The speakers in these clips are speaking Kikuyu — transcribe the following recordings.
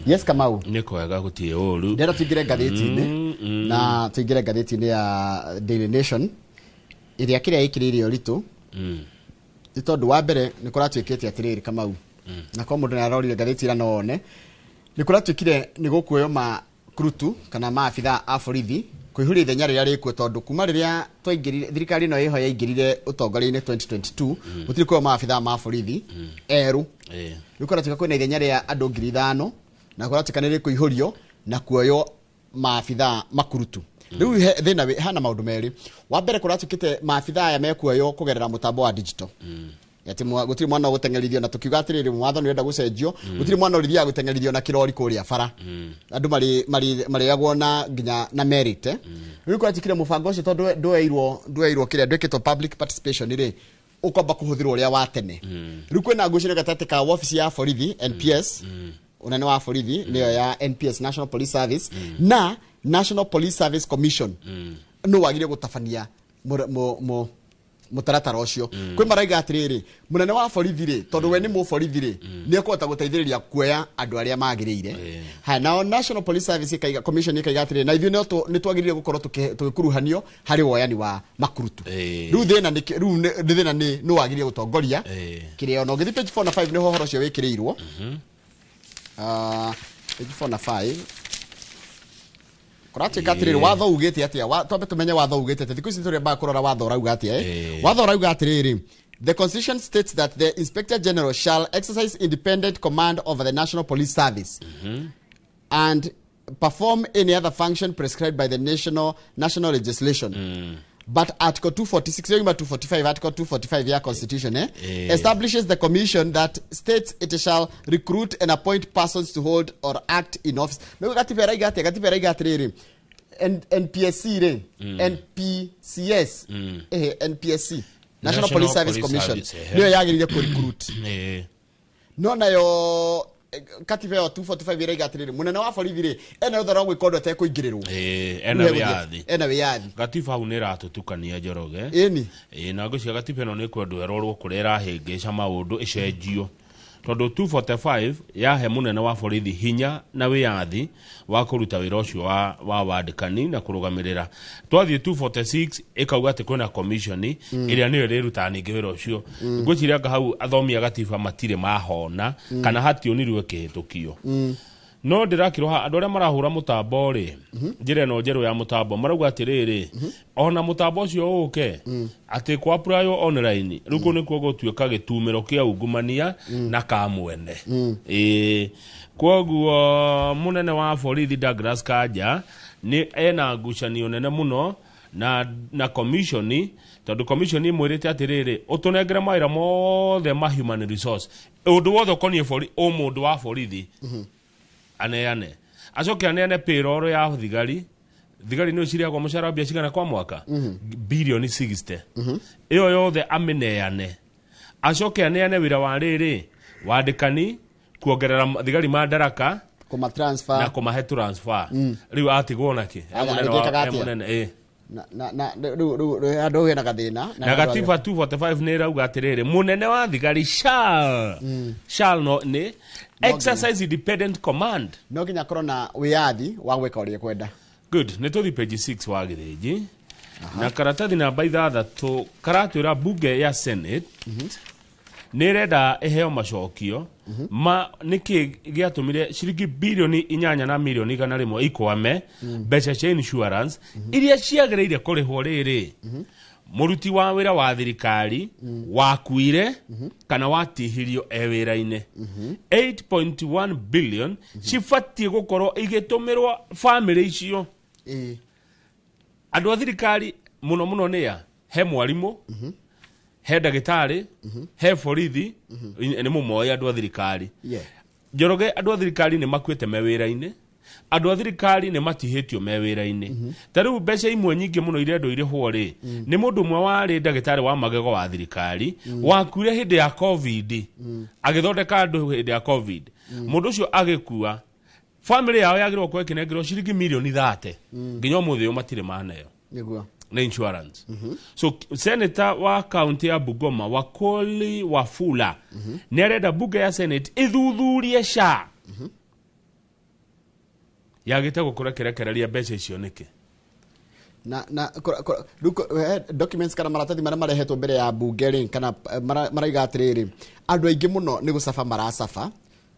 Yes, Kamau. Nĩ kwega, gũtirĩ ũru. Ndĩrenda tũingĩre ngathĩti-inĩ na tũingĩre ngathĩti-inĩ ya Daily Nation ĩrĩa kĩrĩa ĩkĩrĩire ũritũ nĩ tondũ wa mbere nĩ kũratuĩkĩte atĩrĩrĩ, Kamau, na kwa mũndũ nĩarorire ngathĩti ĩrĩa no one nĩ kũratuĩkire nĩ gũkuoywo ma kurutu kana maabitha a borithi kũihũria ithenya rĩrĩa rĩkuo, tondũ kuma rĩrĩa twaingĩrire thirikari ĩno ĩho yaingĩrire ũtongoria-inĩ 2022 gũtirĩ kuoywo maabitha ma borithi erũ. Rĩu kũratuĩka kwĩna ithenya rĩa andũ 5,000 na kũratuĩka nĩ rĩkũihũrio na kuoywo maabitha makurutu. Rĩu thĩna hana maũndũ merĩ. Wa mbere, kũratuĩkĩte maabitha aya mekuoywo kũgerera mũtambo wa digital, atĩ gũtirĩ mwana ũgũteng'erithio, na tũkiuga atĩrĩrĩ, watho nĩ ũrenda gũcenjio, gũtirĩ mwana ũrĩthiaga gũteng'erithio na kĩrori kũrĩa bara, andũ marĩagwo na nginya na merit, eh. Rĩu kũratuĩkire mũbango ũcio tondũ ndweirwo kĩrĩa ndwĩkĩtwo public participation rĩ, ũkwamba kũhũthĩrwo ũrĩa wa tene. Rĩu kwĩna ngucanio gatagatĩ ka wabici ya borithi NPS, ũnene wa borithi nĩyo ya NPS, National Police Service, na National Police Service Commission, nũ wagire gũtabania mũtaratara ũcio. Kwĩ maraiga atĩrĩrĩ, mũnene wa borithi rĩ, tondũ we nĩ mũborithi rĩ, nĩ ekũhota gũteithĩrĩria kuoya andũ arĩa magĩrĩire. Haya, nao National Police Service ĩkaiga, commission ĩkaiga atĩrĩrĩ, na ithuĩ no nĩ twagĩrĩire gũkorwo tũgĩkuruhanio harĩ woyani wa makurutu. Rĩu thĩna nĩ rĩu nĩ thĩna nĩ nũ wagĩrĩire gũtongoria kĩrĩa. Ona ũgĩthiĩ page 4 na 5 nĩho ũhoro ũcio wĩkĩrĩirwo. Page 4 na 5 kũratuĩka atĩrĩrĩ, watho ugĩte atĩa? Twambe tũmenye watho ugĩte atĩa. Thikũ ici tũrĩambaga kũrora watho ũrauga atĩa, eh? Watho ũrauga atĩrĩrĩ, the constitution states that the inspector general shall exercise independent command over the National Police Service and perform any other function prescribed by the national legislation. But article 246 yoima 245, article 245 ya constitution, eh, establishes the commission that states it shall recruit and appoint persons to hold or act in office. No gatiba ĩraiga atĩa? Gatiba ĩraiga atĩrĩrĩ, NPSC rĩ, NPCS, NPSC, National National Police Service Police Commission, Service, nĩyo yagĩrĩire kũ-recruit. No nayo katiba ĩyo 245 ĩraiga atĩrĩrĩ, mũnene wa borithi rĩ, ena rũtha rwa gwĩka ũndũ atekũingĩrĩrwo. Ena wĩyathi. Ena wĩyathi. Gatiba hau nĩ ĩratũtukania, Njoroge. Ĩni. Ĩĩ, na ngwĩciria gatiba ĩno nĩ kwendwo ĩrorwo kũrĩa ĩrahĩngĩca maũndũ, ĩcenjio, tondũ 245 yahe mũnene wa borithi hinya na wĩyathi wa kũruta wĩra ũcio wa wandĩkani na kũrũgamĩrĩra. Twathiĩ 246 ĩkauga atĩ kwĩna commission ĩrĩa nĩyo ĩrĩrutaga ningĩ wĩra ũcio. Ngwĩciria anga hau athomi a gatiba matirĩ mahona kana hationirwo ĩkĩhĩtũkio. No ndĩrakĩrwo haha andũ arĩa marahũra mũtambo rĩ, njĩra ĩno njerũ ya mũtambo, marauga atĩrĩrĩ, ona mũtambo ũcio ũke atĩ kwa apply online, rĩu kũu nĩkuo gũtuĩka gĩtumĩro kĩa ungumania na kamwene. Ĩĩ, kwoguo mũnene wa borithi Douglas Kanja nĩ ena ngucanio nene mũno na commission, tondũ commission ĩmwĩrĩte atĩrĩrĩ, ũtũnengere mawĩra mothe ma human resource, ũndũ wothe ũkoniĩ ũmũndũ wa borithi aneane, acoke aneane payroll ya thigari. Thigari nĩ cirĩagwo mũcara wa mbia cigana kwa mwaka? Bilioni 60. Ĩyo yothe amĩneane, acoke aneane wĩra wa rĩrĩ wandĩkani, kuongerera thigari madaraka kũma transfer na kũmahe transfer. Rĩu atigwo nakĩ? E Aga- mũnene wa- arĩkĩkaga e atĩa? mũnene, ĩ. Na rĩu andũ hena gathĩna. Na gatiba 245 nĩ ĩrauga atĩrĩrĩ, mũnene wa thigari shall no nĩ exercise independent command. No nginya akorwo na wĩyathi wa gwĩka ũrĩa ekwenda. Good. Nĩ tũthi page 6 wa gĩthĩnji na karatathi namba 6 karatwĩra bunge ya Senate nĩ ĩrenda ĩheo macokio ma nĩkĩ gĩatũmire ciringi bilioni 8 na milioni 100 ikwame, mbeca cia insurance iria ciagĩrĩire kũrĩhwo rĩrĩ mũruti wa wĩra wa thirikari wakuire kana watihirio e wĩra-inĩ. 8.1 billion cibatiĩ gũkorwo igĩtũmĩrwo bamĩrĩ icio. Andũ a thirikari mũno mũno nĩa he mwarimũ, he ndagĩtarĩ, he borithi, nĩ mũmoĩ andũ a thirikari. Njoroge, andũ a thirikari nĩ makuĩte me wĩra-inĩ, andũ a thirikari nĩ matihĩtio me wĩra-inĩ. Ta rĩu mbeca imwe nyingĩ mũno irendwo irĩhwo rĩ, nĩ mũndũ ũmwe warĩ ndagĩtarĩ wa magego wa thirikari wakuire hĩndĩ ya COVID, agĩthondeka andũ hĩndĩ ya COVID. Mũndũ ũcio agĩkua, bamĩrĩ yao yagĩrĩirwo gũkorwo ĩkĩnengerwo ciringi milioni 30, nginya ũmũthĩ ũyũ matirĩ maneo na insurance. So senator wa kaunti ya Bungoma, Wakoli Wafula, nĩ arenda bunge ya Senate ĩthuthurie SHA. Yagĩte gũkorwo ĩkĩrekereria mbeca icio nĩkĩ? Na rĩu documents kana maratathi marĩa marehetwo mbere ya bunge rĩ, kana maraiga atĩrĩrĩ, andũ aingĩ mũno nĩ gũcaba maracaba,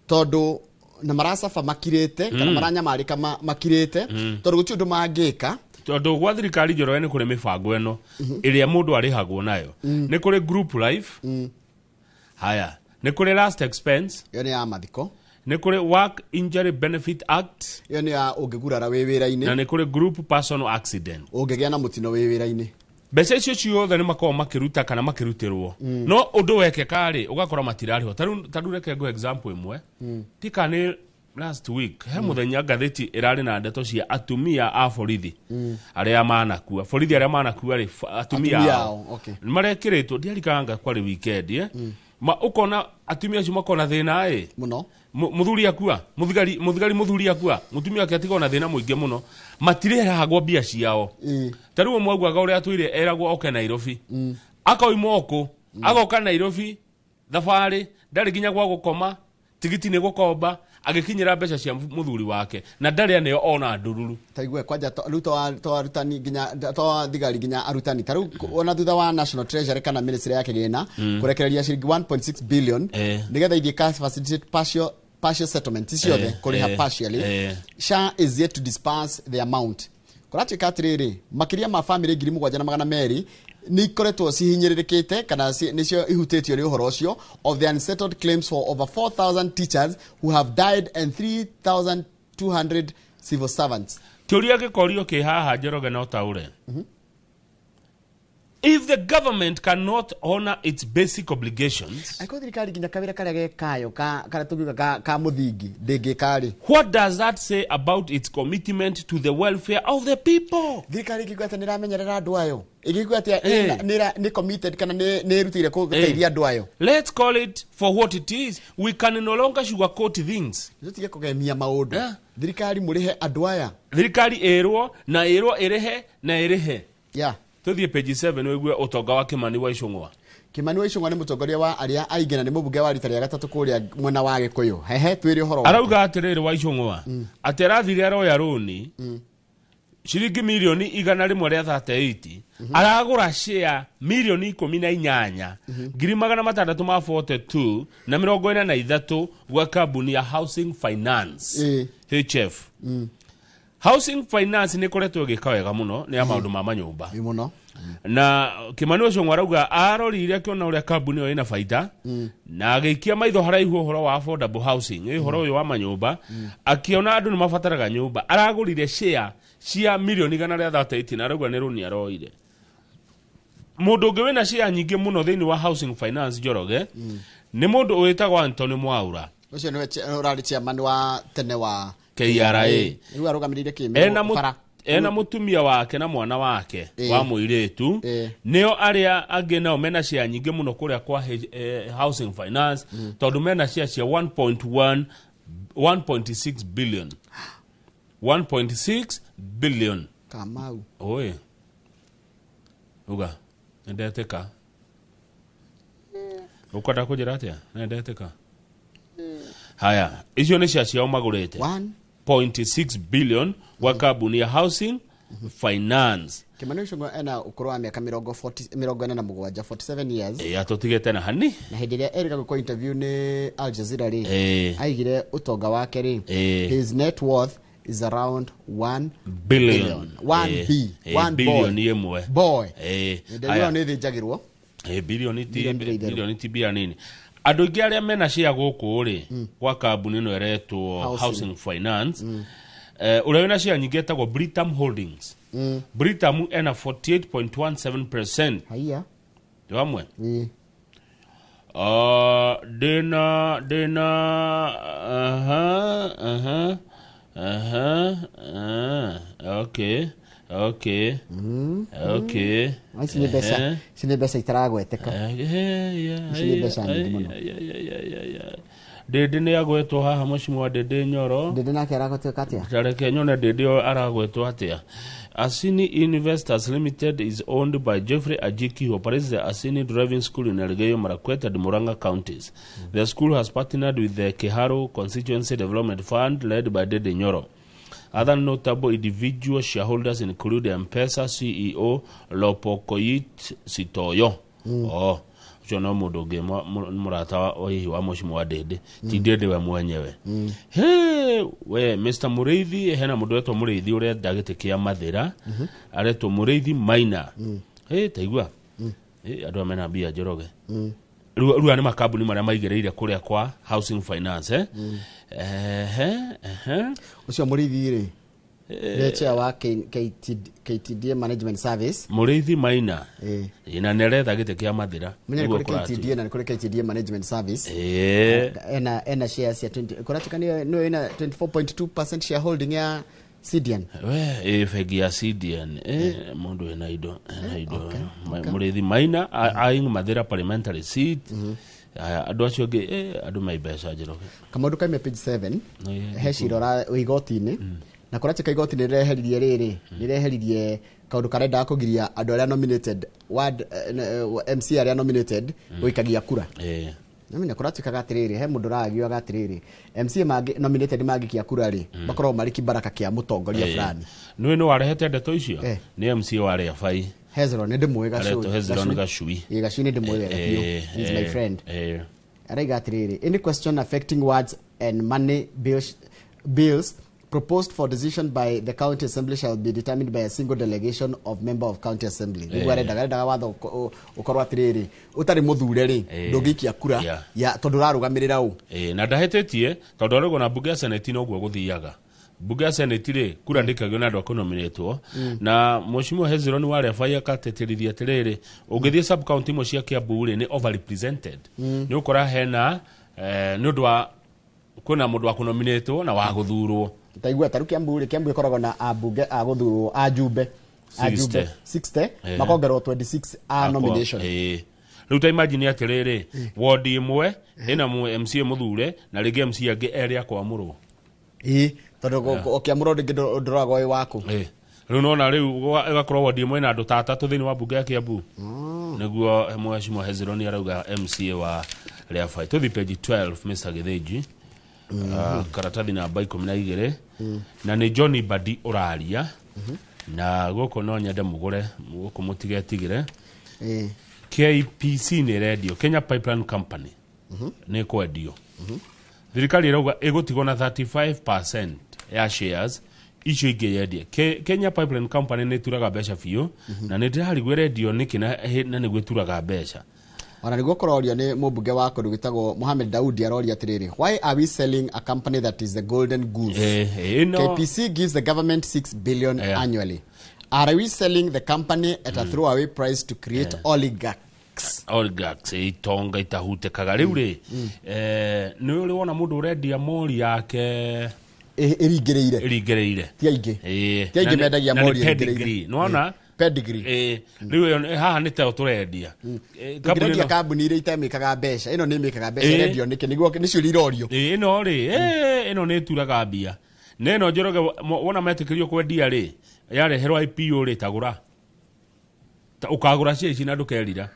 tondũ na maracaba makirĩte kana maranyamarĩka makirĩte, tondũ gũtirĩ ũndũ mangĩka. Tondũ gwa thirikari, Njoroge, nĩ kũrĩ mĩbango ĩno ĩrĩa mũndũ arĩhagwo nayo. Nĩ kũrĩ group life, haya, nĩ kũrĩ last expense. Ĩyo nĩ ya mathiko. Nĩ kũrĩ Work Injury Benefit Act. Ĩyo nĩ ya ũngĩgurara wĩ wĩra-inĩ. Na nĩ kũrĩ group personal accident. Ũngĩgĩa na mũtino wĩ wĩra-inĩ. Mbeca icio ciothe nĩ makoragwo makĩruta kana makĩrutĩrwo, no ũndũ wekeka rĩ, ũgakora matirarĩhwo. Ta rĩu reke ngũhe example ĩmwe. Tika nĩ last week, he mũthenya ngathĩti ĩrarĩ na ndeto cia atumia a borithi arĩa manakua, borithi arĩa manakua rĩ, atumia Atumia ao ao, okay. nĩ marekĩrĩtwo. Ndiarikanga kwarĩ weekend, ma ũkona atumia acio makona thĩna ĩ mũno. Mũthuri akua, mũthigari mũthuri akua, mũtumia wake atigwo na thĩna mũingĩ mũno, matirĩhagwo mbia ciao. Ta rĩu ũmwe augaga ũrĩa atũire eragwo oke Nairobi, akoima ũkũ agoka Nairobi, thabarĩ ndarĩ nginya gwa gũkoma, tigiti nĩ gũkomba, agĩkinyĩra mbeca cia mũthuri wake na ndarĩ aneo ona ndururu. Taigue kwanja rĩu to arutani nginya to thigari nginya arutani. Ta rĩu ona thutha wa National Treasury kana ministry ya kĩgĩna kũrekereria ciringi 1.6 billion nĩgetha ithiĩ ka facilitate partial settlement ciothe, kũrĩha partially, SHA is yet to disburse the amount. Kũratuĩka atĩrĩrĩ, makĩria ma famĩlĩ 7,200 nĩ ikoretwo cihinyĩrĩrĩkĩte kana nĩcio ihutĩtio nĩ ũhoro ũcio of the unsettled claims for over 4000 teachers who have died and 3200 civil servants. Kĩũria gĩkorio kĩ haha, Njoroge, no taũre, if the government cannot honor its basic obligations, Angĩkorwo thirikari nginya kawĩra karĩa gekayo ka karĩa tũngiuga ka mũthingi ndĩngĩka rĩ, what does that say about its commitment to the welfare of the people? Thirikari ĩngĩigua atĩ nĩ ĩramenyerera andũ ayo, ĩngĩigua atĩ nĩ committed kana nĩ ĩrutĩire gũteithia andũ ayo? Let's call it for what it is. We can no longer sugarcoat things. Tũtige kũgemia maũndũ. Thirikari, mũrĩhe andũ aya. Thirikari ĩrwo na ĩrwo ĩrĩhe na ĩrĩhe. Tũthiĩ page 7 wĩgue ũtonga wa Kĩmani wa Icũng'wa. Kĩmani wa Icũng'wa nĩ mũtongoria wa arĩa aingĩ na nĩ mũmbunge wa rita rĩa gatatũ kũrĩa mwena wa Gĩkũyũ. Hehe, twĩre ũhoro wake. Arauga atĩrĩrĩ, wa Icũng'wa, atĩ arathire aroya rũni ciringi mirioni 138, aragũra share 18,642,043 gwa kambuni ya Housing Finance, HF. Housing Finance nĩ ĩkoretwo ĩgĩka wega mũno, nĩ ya maũndũ ma manyũmba. Ĩ mũno. Na Kimani ũcio arauga arorire akĩona ũrĩa kambuni ĩyo ĩna baita na agĩikia maitho haraihu ũhoro wa affordable housing, ĩ ũhoro ũyũ wa manyũmba, akĩona andũ nĩ mabataraga nyũmba. Aragũrire share cia mirioni 138 na arauga nĩ rũni aroire. Mũndũ ũngĩ wĩna share nyingĩ mũno thĩinĩ wa Housing Finance, Njoroge, nĩ mũndũ wĩtagwo Anthony Mwaura. Ũcio nĩwe ũrarĩ chairman wa tene wa KRA. Rĩu arũgamĩrĩire ena kĩmero bara. Ena mũtumia wake na mwana wake wa mũirĩtu, nĩo arĩa angĩ nao mena share nyingĩ mũno kũrĩa kwa Housing Finance, tondũ mena share cia 1.1 1.6 billion, 1.6 billion. Kamau. Oi, uga nĩndetĩka ũkwenda kũnjĩra atĩa? Nĩndetĩka. Haya, icio nĩ share ciao magũrĩte One 0.6 billion gwa kambuni ya Housing Finance. Kimani Ichung'wa ena ũkũrũ wa mĩaka mĩrongo 40 47, 47 years. Ĩ, atũtigĩte na hani. Na hĩndĩ ĩrĩa erĩga gwĩkwo interview nĩ Al Jazeera rĩ, aigire ũtonga wake rĩ, his net worth is around 1 billion. 1 B, 1 bilioni boy. ĩmwe. Boy. Hĩndĩ Haya. ĩyo nĩ thĩnjagĩrwo. Bilioni ti Bilioni ndĩrĩ itherũ. Bilioni ti mbia nini. Andũ aingĩ arĩa mena share gũkũ rĩ, gwa kambuni ĩno ĩretwo Housing. Housing Finance, ũrĩa wĩna share nyingĩ etagwo Britam Holdings. Britam ena 48.17%. Haiya. Wamwe. Ĩ. Ndĩna aha aha aha ah, okay. Ici nĩ mbeca, ici nĩ mbeca itaragweteka. Ici nĩ mbeca nyingĩ mũno. Ndĩndĩ nĩ agwetwo haha, mheshimiwa Ndĩndĩ Nyoro. Ndĩndĩ nake aragweteka atĩa? Tareke nyone Ndĩndĩ ũyũ aragwetwo atĩa. Asini Investors Limited is owned by Jeffrey Ajiki, who operates the Asini Driving School in Elgeyo Marakwet and Murang'a counties. The school has partnered with the Kiharu Constituency Development Fund led by Ndindi Nyoro. Other notable individual shareholders include M-Pesa CEO Lopokoyit Sitoyo. Oh, ũcio no mũndũ ũngĩ mũrata wa hihi wa mheshimiwa Ndĩndĩ, ti Ndĩndĩ we mwenyewe. He, we Mr. Mũrĩithi, hena mũndũ wetwo Mũrĩithi ũrenda gĩtĩ kĩa Mathĩra, aretwo Mũrĩithi Maina. He, taigua. He, andũ aya mena mbia Njoroge. Rĩu aya nĩ makambuni marĩa maigĩrĩire kũrĩa kwa housing finance, eh? Ehe, ehe. Ũcio Mũrĩithi rĩ, nĩ chair wa KTDA Management Service. Mũrĩithi Maina. Ĩĩ. Na nĩ aretha gĩtĩ kĩa Mathĩra. Menya nĩ Nĩguo kũrĩ kũratuĩka. KTDA na nĩ kũrĩ KTDA Management Service. Ena shares ya 20, kũratuĩka nĩyo ĩna 24.2% shareholding ya CDN. We ĩ bengi ya CDN, mũndũ ena indo, ena indo. Mũrĩithi Maina eyeing Mathĩra parliamentary seat. Aya, andũ acio angĩ, andũ mai mbeca, Njoroge. Kamaũndũ kaime page 7. Nĩ- He cira wĩ igoti-inĩ, na kũratuĩka igoti nĩ rĩreheririe rĩrĩ, nĩ rĩreheririe kaũndũ karendaga kũgiria andũ arĩa nominated ward, MC arĩa nominated gũikagia kura. Namenya kũratuĩkaga atĩrĩrĩ, he mũndũ ũragiaga atĩrĩrĩ, MCA mangĩ nominated mangĩkia kura rĩ, makoragwo marĩ kibaraka kĩa mũtongoria fulani. Nĩwe nĩ warehete ndeto icio. Eh. Nĩ MCA wa Rĩabai. Hezron nĩ ndĩmũĩ. Aretwo Hezron Gacui. Ĩĩ, Gacui nĩ ndĩmũĩ wega biũ. He's my friend. Araiga atĩrĩrĩ, any question affecting wards and money bills proposed for decision by the county assembly shall be determined by a single delegation of member of county assembly. Nĩguo arendaga watho ũkorwo atĩrĩrĩ, ũtarĩ mũthure rĩ, ndũngĩikia kura ya tondũ ũrarũgamĩrĩra ũ. Na ndahĩtĩtie tondũ arauga na mbunge ya seneti noguo gũthiaga. Mbunge ya seneti rĩ, kura ndĩkagio na andũ akũnominĩtwo, na mheshimiwa Hezron wa Rebai akateterithia atĩrĩrĩ, ũngĩthiĩ sub county imwe cia Kiambu rĩ, nĩ overrepresented. Nĩ ũkora hena nĩ ũndũ wa kwĩna mũndũ wa kũnominĩtwo na wa gũthurwo. Taigua tarĩu Kiambu rĩ, Kiambu ĩkoragwo na ambunge a gũthurwo, ajumbe 60. 60, makongerwo 26 a nomination. Ĩĩ. Rĩu ta imagine atĩrĩrĩ, wodi ĩmwe ĩna MCA mũthure na rĩngĩ MCA angĩ erĩ akwamũrwo. Ĩĩ, tondũ ũkĩamũrwo rĩngĩ ndũroragwo wĩ waku. Ĩĩ. Rĩu nona rĩu ĩgakorwo wodi ĩmwe ĩna andũ ta atatũ thĩinĩ wa mbunge ya Kiambu. Nĩguo mheshimiwa Hezron arauga, MCA wa Rĩabai. Tũthi page 12, Mr. Gĩthĩnji. Karatathi namba 12, na nĩ John Mbadi ũraria, na gũkũ no nyende mũgũre gũkũ, mũtigetigĩre. KPC nĩ ĩrendio, Kenya Pipeline Company nĩ ĩkwendio. Thirikari ĩrauga ĩgũtigwo na 35% ya shares, icio ingĩ yendie. Kenya Pipeline Company nĩ ĩturaga mbeca biũ, na nĩ ndĩrarigwo ĩrendio nĩkĩ na nĩguo ĩturaga mbeca. Ona nĩguo kũrorio nĩ mũmbunge wa kũndũ gwĩtagwo Mohamed Daudi, aroria atĩrĩrĩ, why are we selling a company that is the golden goose? Ĩno KPC gives the government 6 billion annually. Are we selling the company at a throwaway price to create oligarchs? Oligarchs, itonga itahutĩkaga. Rĩu rĩ, nĩ ũrĩ wona mũndũ ũrendia mori yake Ĩringĩrĩire? Ĩringĩrĩire. Ti aingĩ. Ti aingĩ mendagia Na nĩ mori ĩringĩrĩire. pedigree, nĩwona? Pedigree. Rĩu ĩyo haha nĩ tayo tũrendia. Kambuni Tũngĩrendia ĩno- kambuni iria itemĩkaga mbeca, ĩno nĩ ĩmĩkaga mbeca. Ĩrendio nĩkĩ? Nĩguo nĩcio irorio. Ĩno rĩ, ĩno nĩ ĩturaga mbia, na ĩno Njoroge, wona metĩkĩrio kwendia rĩ, yareherwo IPO rĩ, tagũra. Ũkagũra cia ici na ndũkerira.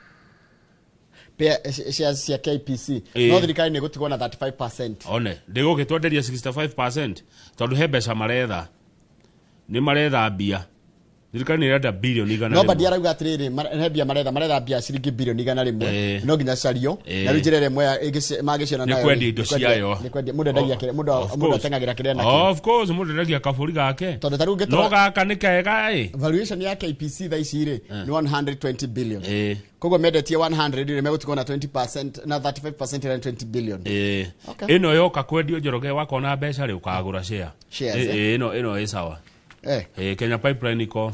Shares cia KPC, no thirikari nĩ ĩgũtigwo na 35%. One ndĩgũgĩtwenderia 65% tondũ he mbeca maretha, nĩ maretha mbia, thirikari nĩ ĩrenda bilioni igana No Mbadi rĩmwe. arauga atĩrĩrĩ, he mbia maretha mbia ciringi bilioni 100. No nginya cario. Na rĩu njĩra ĩrĩa ĩmwe mangĩciona Nĩ nayo kwendia indo nĩ kwendia- ciayo. nĩ kwendia. Mũndũ endagia kĩrĩa mũndũ Of mũndũ course. ateng'agĩra kĩrĩa nakĩo. Of course, mũndũ endagia kabũri gake. Tondũ ta rĩu No ũngĩtũra gaka nĩ kega ĩ. Valuation ya KPC thaa ici rĩ, nĩ 120 billion. Koguo mendetie 100 rĩ, megũtigwo na 20% na 35% ĩrĩa nĩ 20 billion. Okay. Ĩno yoka kwendio, Njoroge, wakona mbeca rĩ, ũkagũra share. Shares, Ĩno ĩ sawa. Kenya Pipeline iko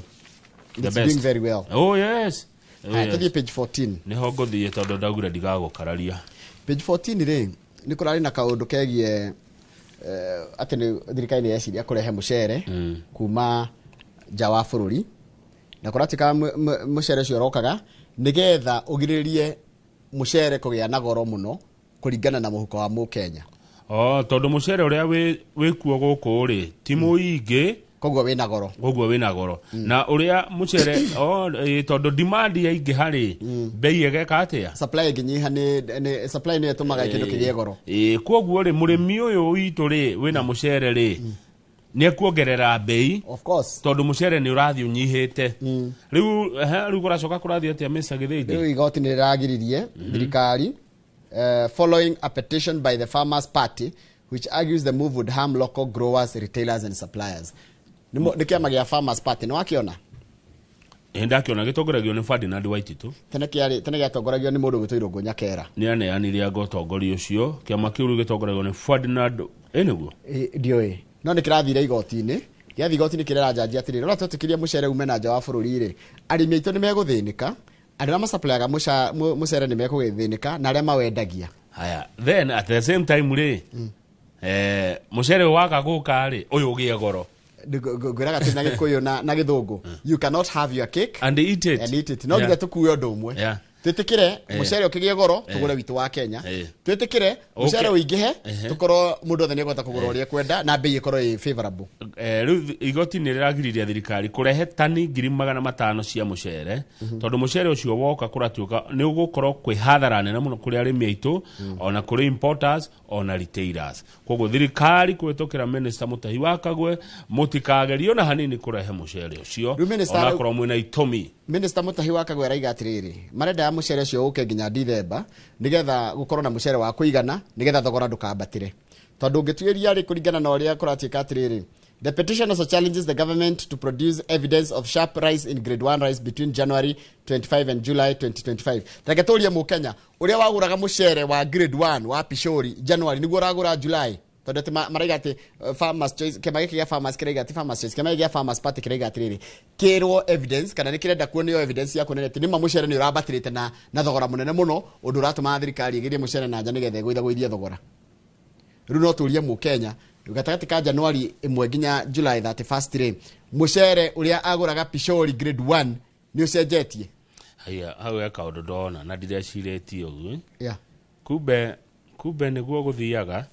the It's best. doing very well. Oh yes. Oh, Haya, yes. tũthiĩ page 14. Nĩho ngũthiĩ tondũ ndaugire ndigagũkararia. Page 14 rĩ, nĩ kũrarĩ na kaũndũ kegiĩ atĩ nĩ thirikari nĩ yeciria kũrehe mũcere kuma nja wa bũrũri, na kũratuĩka mũcere ũcio ũrokaga nĩgetha ũgirĩrĩrie mũcere kũgĩa na goro mũno kũringana na mũhuko wa mũkenya. Oh, tondũ mũcere ũrĩa wĩkuo gũkũ rĩ, ti mũingĩ. Koguo wĩna goro. Koguo wĩna goro, na ũrĩa mũcere oh, tondũ demand yaingĩha rĩ, bei ĩgeka atĩa? Supply ĩngĩnyiha, nĩ supply nĩyo ĩtũmaga kĩndũ kĩgĩe goro. Koguo rĩ, mũrĩmi ũyũ witũ rĩ, wĩna mũcere rĩ, Nĩ ekuongerera mbei. Of course. Tondũ mũcere nĩ ũrathiĩ ũnyihĩte rĩu. Ehe, rĩu kũracoka kũrathiĩ atĩa, Mr. Gĩthĩnji? Rĩu igoti nĩ rĩragiririe thirikari following a petition by the Farmers Party, which argues the move would harm local growers, retailers and suppliers. Nĩ kĩama gĩa Farmers Party, nĩ wakĩona? Ĩ, ndakĩona gĩtongoragio nĩ Ferdinand Waititu. Tene kĩarĩ, tene gĩatongoragio nĩ mũndũ ũgwĩtwo Irũngũ Nyakera. Nĩ aneanire anga ũtongoria ũcio, kĩama kĩu rĩu gĩtongoragio nĩ Ferdinand, ĩ nĩguo. Ĩ, ndiũĩ, no nĩ kĩrathire igoti-inĩ. Gĩathiĩ igoti-inĩ kĩrera njanji atĩrĩrĩ, ũrĩa twetĩkĩria mũcere ume na nja wa bũrũri rĩ, arĩmi aitũ nĩ megũthĩnĩka, andũ arĩa macaplayaga mũcere nĩ mekũgĩthĩnĩka, na arĩa mawendagia. Haya, then at the same time rĩ, mũcere ũyũ waga gũka rĩ, ũyũ ũgĩe goro. Ngwĩraga atĩ na Gĩkũyũ na Gĩthũngũ, you cannot have your cake and eat it. And eat it. No nginya tũkue ũndũ ũmwe. Twĩtĩkĩre mũcere ũkĩgĩe goro, tũgũre witũ wa Kenya. Twĩtĩkĩre mũcere ũingĩhe, tũkorwo mũndũ othe nĩ ekũhota kũgũra ũrĩa ekwenda na mbei ĩkorwo ĩ favorable. Rĩu igoti nĩ rĩragiririe thirikari kũrehe tani 500,000 cia mũcere, tondũ mũcere ũcio woka kũratuĩka nĩ ũgũkorwo kwĩ hathara nene mũno kũrĩ arĩmi aitũ, ona kũrĩ importers, ona retailers. Koguo thirikari kũhĩtũkĩra Minister Mutahi wa Kagwe, mũtikagerie ona hanini kũrehe mũcere ũcio Rĩu minister onakorwo mwĩna itũmi. Minister Mutahi wa Kagwe araiga atĩrĩrĩ, marenda mũcere ũcio ũke nginya Dithemba nĩgetha gũkorwo na mũcere wa kũigana, nĩgetha thogora ndũkambatĩre, tondũ ũngĩtuĩria rĩ, kũringana na ũrĩa kũratuĩka atĩrĩrĩ, the petition also challenges the government to produce evidence of sharp rise in grade 1 rice between January 25 and July 2025. Reke tũrie mũkenya ũrĩa wagũraga mũcere wa grade 1 wa Pishori January nĩguo ũragũra July, tondũ atĩ maraiga atĩ Farmers Choice, kĩama gĩkĩ gĩa Farmers kĩraiga atĩ Farmers Choice, kĩama gĩkĩ gĩa Farmers Party kĩraiga atĩrĩrĩ, kĩrwo evidence kana nĩ kĩrenda kuonio evidence ya kuonania atĩ nĩma mũcere nĩ ũrambatĩrĩte na thogora mũnene mũno, ũndũ ũratũma thirikari ĩgĩrie mũcere na nja nĩgetha ĩgũithagũithie thogora. Rĩu no tũrie mũkenya, gatagatĩ ka January 1 nginya July 31st rĩ, mũcere ũrĩa agũraga Pishori grade 1 nĩ ũcenjetie? Haya, hau he kaũndũ ndona na ndirecirĩtie ũguo. Kumbe nĩguo gũthiaga.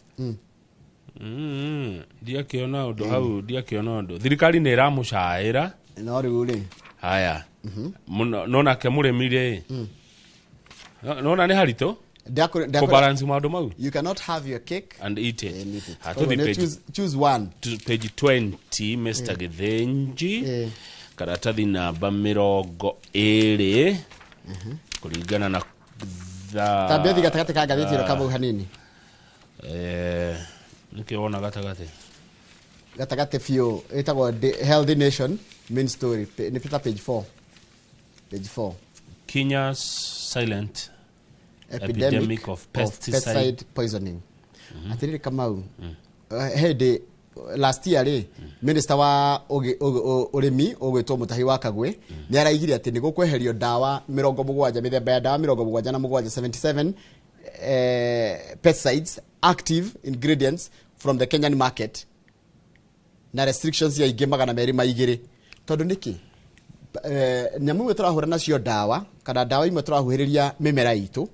Ndiakĩona ũndũ hau, ndiakĩona ũndũ thirikari nĩ ĩramũcaĩra. No rĩu rĩ, Haya, mũno no nake mũrĩmi rĩ, nona nĩ haritũ kũbalance maũndũ mau. You cannot have your cake and eat it. And eat it. Ha, Koguo tũthiĩ nĩ page, choose one. Page 20, Mr. Gĩthĩnji. Karatathi namba 20 kũringana na Tambia thi gatagatĩ ka ngathĩti ĩno, Kamau, hanini. Nĩkĩ wona gatagatĩ? Gatagatĩ biũ, ĩtagwo The Healthy Nation main story. Nĩ ta page 4, page 4. Kenya's silent epidemic, epidemic of pesticide pesticide poisoning. Atĩrĩrĩ Kamau, hĩndĩ last year rĩ, minister wa ũrĩmi ũgwĩtwo Mũtahi wa Kagwe nĩ araigire atĩ nĩ gũkweherio ndawa 70, mĩthemba ya ndawa 77, 77 pesticides active ingredients from the Kenyan market, na restrictions ya ingĩ 202, tondũ nĩkĩ nyamũ imwe tũrahũra nacio ndawa kana ndawa imwe tũrahuhĩrĩria mĩmera itũ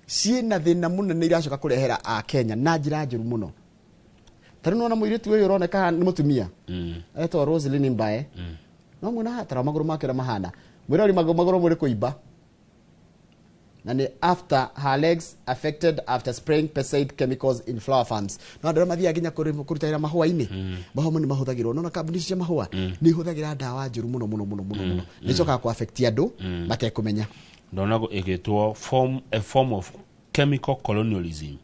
ciĩna thĩna mũnene, iracoka kũrehera a Kenya na njĩra njũru mũno. Ta rĩu nĩwona mũirĩtu ũyũ ũroneka haha nĩ mũtumia etwo Roselyn Mbae, no mwena haha tara magũrũ make ũrĩa mahana, mwĩrori magũrũ mũrĩ kũimba, na nĩ after her legs affected after spraying pesticide chemicals in flower farms. No andũ arĩa mathiaga nginya kũruta wĩra mahũa-inĩ, mahũa mo nĩ mahũthagĩrwo, nona kambuni ici cia mahũa nĩ ihũthagĩra ndawa njũru mũno mũno mũno mũno mũno, nĩ icokaga kũ affect andũ matekũmenya. Ndona ĩgĩtwo a form of chemical colonialism.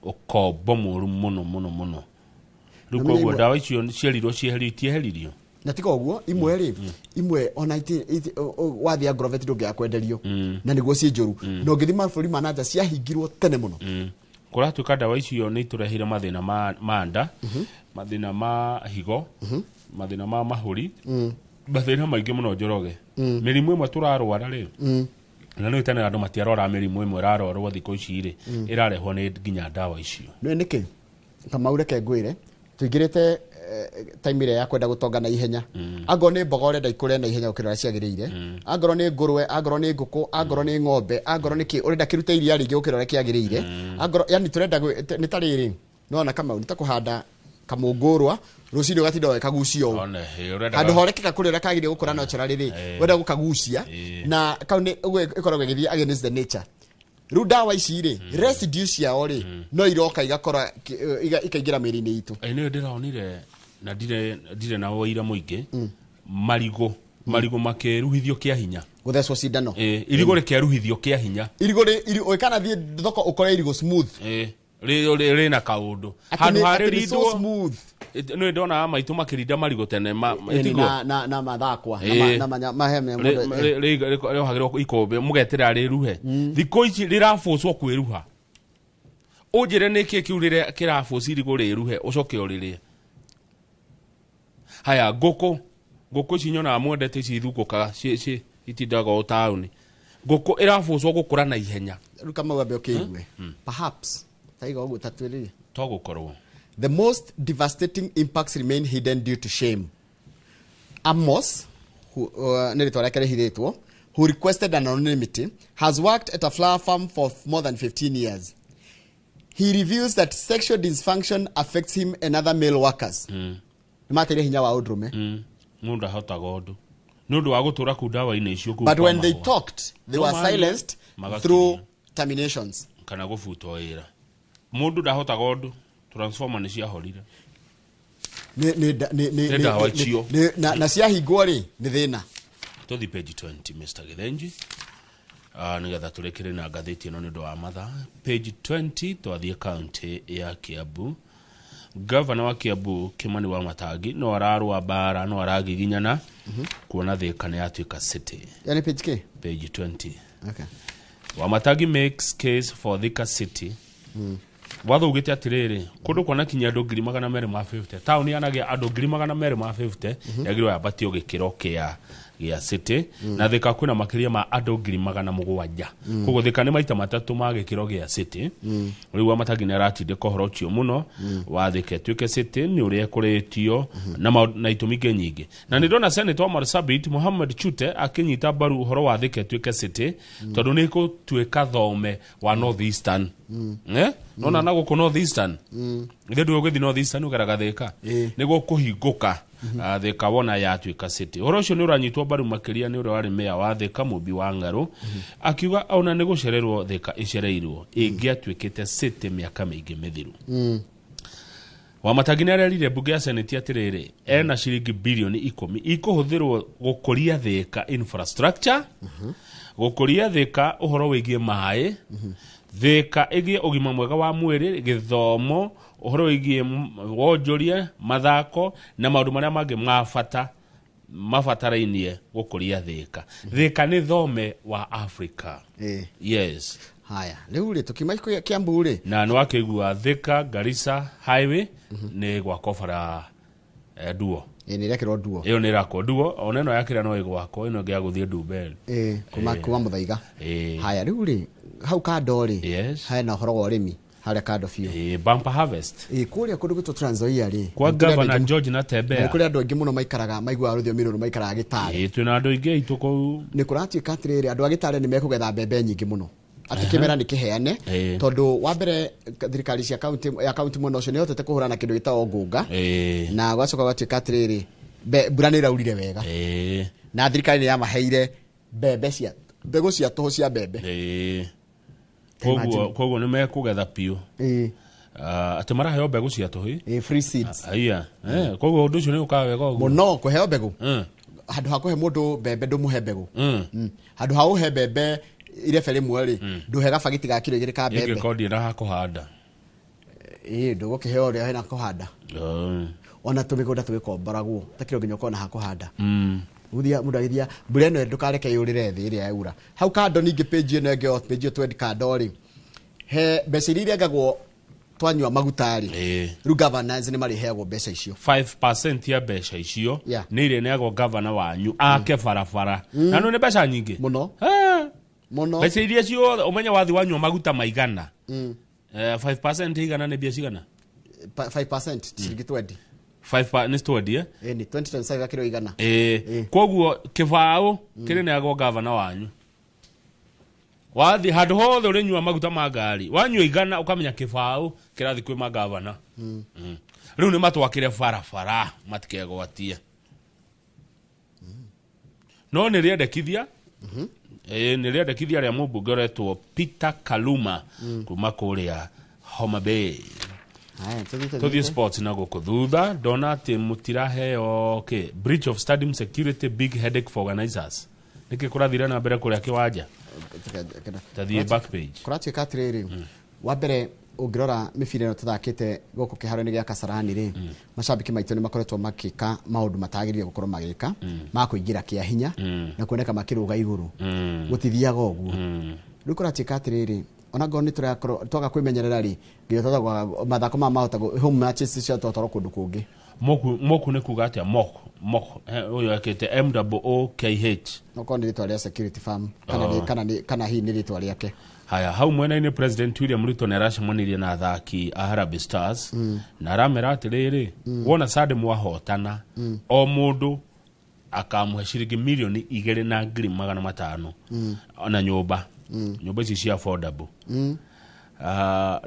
Ũkombo mũru mũno mũno mũno. Rĩu Na koguo ndawa icio cierirwo cieherio, itieheririo. Na tiga ũguo, imwe rĩ, imwe ona wathiĩ agrovet ndũngĩaga kwenderio na nĩguo ciĩ njũru, na ũngĩthiĩ mabũrũri ma nanja ciahingirwo tene mũno. Kũratuĩka ndawa icio nĩ itũreheire mathĩna ma nda, mathĩna ma higo, mathĩna ma mahũri, mathĩna maingĩ mũno, Njoroge. Mĩrimũ ĩmwe tũrarwara rĩ, na nĩ tene andũ matiarwaraga mĩrimũ ĩmwe ĩrarwarwo thikũ ici rĩ, ĩrarehwo nĩ nginya ndawa icio. Nĩ nĩkĩ Kamau, reke ngwĩre, tũingĩrĩte time ĩrĩa ya kwenda gũtonga na ihenya. Angorwo nĩ mboga ũrenda ikũre na ihenya gũkĩra ũrĩa ciagĩrĩire, angorwo nĩ ngũrwe, angorwo nĩ ngũkũ, angorwo nĩ ng'ombe, angorwo nĩ kĩ, ũrenda kĩrute iria rĩingĩ gũkĩra ũrĩa kĩagĩrĩire, angorwo yani tũrenda nĩ ta rĩrĩ, nona Kamau, nĩ ta kũhanda kamũngũrwa rũcinĩ ũgatinda ũgĩkagucia ũũ. One, ĩ, ũrenda Handũ horekeka kũrĩa ũrĩa kagĩrĩire gũkũra naturally rĩ, wenda gũkagucia. Na kau nĩ ũguo ĩkoragwo ĩgĩthiĩ against the nature. Rĩu ndawa ici rĩ, residue ciao rĩ, no iroka igakora ikaingĩra mĩrĩ-inĩ itũ. Ĩ, nĩyo ndĩronire. Na ndirĩ na ũira mũingĩ, marigũ makĩruhithio kĩa hinya. Gũthecwo cindano. Irigũ rĩkeruhithio kĩa hinya. Irigũ ũkana thiĩ thoko ũkore irigũ smooth. Rĩna kaũndũ. Atĩ Handũ atĩ nĩ so harĩrindwo smooth. Nĩ ndonaga maitũ makĩrinda marigũ tene Ĩni, ĩtiguo? na mathakwa na na manya maheme mũndũ. Rĩohagĩrwo ikũmbĩ mũgetĩra rĩruhe. Thikũ ici rĩrabũcwo kwĩruha. Ũnjĩre nĩkĩ kĩu rĩrĩa kĩrabũci irigũ rĩruhe ũcoke ũrĩrĩe. Haya, ngũkũ ici nyonaga mwendete ici ithungũkaga itindaga o taũni. Ngũkũ ĩrabũcwo gũkũra na ihenya. Rĩu Kamau ambe ũkĩigue, perhaps taiga ũguo ta twĩrĩrie. To gũkorwo. The most devastating impacts remain hidden due to shame. Amos, who, nĩ rĩtwa rĩake rĩhithĩtwo, who requested anonymity, has worked at a flower farm for more than 15 years. He reveals that sexual dysfunction affects him and other male workers. Nĩ mateire hinya wa ũndũrũme. Mũndũ ahotaga ũndũ nĩ ũndũ wa gũtũra kuu ndawa-inĩ icio kũu But kwa when they mahũa. talked, they No were maĩ, silenced magakinya. through terminations. Kana gũbutwo wĩra, mũndũ ndahotaga ũndũ, transformer nĩ ciahorire. Nĩ ndawa icio. Na ciahingwo rĩ, nĩ thĩna. Tũthi page 20, Mr. Githenji, nĩgetha tũrĩkĩre na ngathĩti ĩno nĩ ũndũ wa mathaa. Page 20, twathiĩ kaunti ya Kiambu. Gavana wa Kiambu Kimani wa Matangi no ararũa mbara, no aragiginyana kuona Thika nĩ yatuĩka city. Yani page K? Page 20. Okay. Wamatangi makes case for Thika City. Watho ugĩte atĩrĩrĩ, kũndũ kwanakinyia andũ 250,000, taũni yanagia andũ 250,000, yagĩrĩirwo yambatio gĩkĩro kĩa city, na Thika kwĩna makĩria ma andũ 700,000. Koguo Thika nĩ maita matatũ ma gĩkĩro gĩa city. Rĩu Wamatangi nĩ aratindĩka ũhoro ũcio mũno wa Thika ĩtuĩke city nĩ ũrĩa ĩkũrĩtio na itũmi ingĩ nyingĩ. Na nĩ ndona Senator wa Marsabit Mohamed Chute akĩnyita mbaru ũhoro wa Thika ĩtuĩke city, tondũ nĩ ĩgũtuĩka thome wa North Eastern. Eh? Nona na gũkũ North Eastern, ithe ndũĩ ũgĩthiĩ North Eastern ũgeraga Thika. Nĩguo kũhingũka. Thika wona yatuĩka city, ũhoro ũcio nĩ ũranyitwo mbaru makĩria nĩ ũrĩa warĩ meya wa Thika, Mũmbi wa Ng'arũ, akiuga ona nĩ gũcererwo Thika ĩcereirwo, ĩngĩatuĩkĩte city mĩaka mĩingĩ mĩthiru. Wamatangi nĩ arerire mbunge ya Senate atĩrĩrĩ, ena ciringi 10 bilioni ikũhũthĩrwo gũkũria Thika infrastructure, gũkũria Thika ũhoro wĩgiĩ maĩ, Thika ĩgĩe ũgima mwega wa mwĩrĩ, gĩthomo, ũhoro wĩgiĩ wonjoria, mathako na maũndũ marĩa mangĩ ma bata mabatarainie gũkũria Thika. Thika nĩ thome wa Africa. Yes. Haya, rĩu rĩ, tũkiuma Kiambu rĩ, Na nĩ wakĩigua Thika Garissa highway nĩ gwakwo bara duo. Nĩ ĩrekĩrwo duo. Ĩyo nĩ ĩrakwo duo, ona ĩno yakĩra no ĩgwakwo, ĩno ĩngĩ ya gũthiĩ Ndumberi. Kuma Mũthaiga. Haya, rĩu rĩ, hau kando rĩ, hena ũhoro wa ũrĩmi harĩa kando biũ. Bumper harvest. Kũrĩa kũndũ gwĩtwo Trans Nzoia rĩ, kwa nĩ kũrĩ andũ Governor aingĩ George na nĩ Natembeya. kũrĩ andũ aingĩ mũno maikaraga, maiguaga rũthiomi rũrũ, maikaraga Gĩtare. Twĩna andũ aingĩ aitũ kũu. Nĩ kũratuĩka atĩrĩrĩ, andũ a Gĩtare nĩ mekũgetha mbembe nyingĩ mũno, atĩ kĩmera nĩ kĩheane, tondũ wa mbere thirikari cia kaunti ya kaunti mwena ũcio nĩ ihotete kũhũrana na kĩndũ gĩtagwo ngũnga, na gwacoka gwatuĩka atĩrĩrĩ, mbura nĩ ĩraurire wega, na thirikari nĩ yamaheire mbembe cia mbegũ cia tũhũ cia mbembe. Koguo nĩ mekũgetha biũ. Atĩ maraheo mbegũ cia tũhĩ. Free seeds. Aya, koguo ũndũ ũcio nĩ ũkaga wega ũguo. Mũno kũheo mbegũ, handũ ha kũhe mũndũ mbembe ndũmũhe mbegũ. Handũ ha ũhe mbembe irebe rĩmwe rĩ, ndũhe gabagiti ga kiro 2 ka mbembe. Ingĩkorwo ndirĩ na ha kũhanda. Ndũgũkĩheo ũrĩa hena kũhanda. Ona tũmĩgũnda tũgĩkomboragwo takĩro nginya ũkorwo na ha kũhanda. Gũthia mũndũ agĩthia mbura ĩno ndũkareke yũrĩre thĩ ĩrĩa yaura. Hau kando ningĩ, page ĩno ĩngĩ, o page ĩyo twendi kando rĩ, he mbeca iria irengagwo twanyua maguta rĩ, rĩu governors nĩ marĩheagwo mbeca icio. 5% ya mbeca icio nĩ irĩneagwo gavana wanyu ake barabara, na nĩ mbeca nyingĩ. Mũno. Mũno. Mbeca iria ciothe ũmenye wathi wanyua maguta maigana, 5% igana nĩ mbia cigana? 5% ciringi 20. 5 nĩ twendie. Ĩni, 20 times 5 gakĩro 100. Koguo kĩbaũ kĩrĩneagwo gavana wanyu, wathi handũ hothe ũrĩnyua maguta ma ngari wanyua 100, ũkamenya kĩbaũ kĩrathi kwĩ magavana. Rĩu nĩ matwakĩre barabara matikegwatie, no nĩ rĩendekithia, nĩ rĩendekithia rĩa mũmbunge ũretwo Peter Kaluma kuma kũrĩa Homa Bay. Haya, tũthiĩ. Tũthiĩ sports na gũkũ thutha. Ndona atĩ mũtiraheo kĩ breach of stadium security, big headache for organizers. Nĩkĩ kũrathire na mbere kũrĩa kĩwanja? Tathiĩ back page. Kũratuĩka atĩrĩrĩ, wa mbere ũngĩrora mĩbira ĩno tũthakĩte gũkũ kĩharo-inĩ gĩa Kasarani rĩ, macambĩki maitũ nĩ makoretwo makĩka maũndũ matagĩrĩire gũkorwo magĩka, ma kũingĩra kĩa hinya na kuoneka makĩrũga igũrũ. Gũtithiaga ũguo. Rĩu kũratuĩka atĩrĩrĩ, ona ngorwo nĩ tũrakorwo twaga kwĩmenyerera rĩ, nginya twaga mathako maya mahota home matches cia twatwarwo kũndũ kũngĩ. Moku moku nĩ kuga atĩa? Mok mok, ũyũ ekĩte Mookh. Okorwo nĩ rĩtwa rĩa security firm kana kana hihi nĩ rĩtwa rĩake. Haya, hau mwena-inĩ President William Ruto nĩ aracemanirie na athaki a Harambee Stars na aramera atĩrĩrĩ, wona Sunday mwahotana, o mũndũ akamũhe ciringi 2,500,000 na nyũmba, nyũmba ici cia affordable.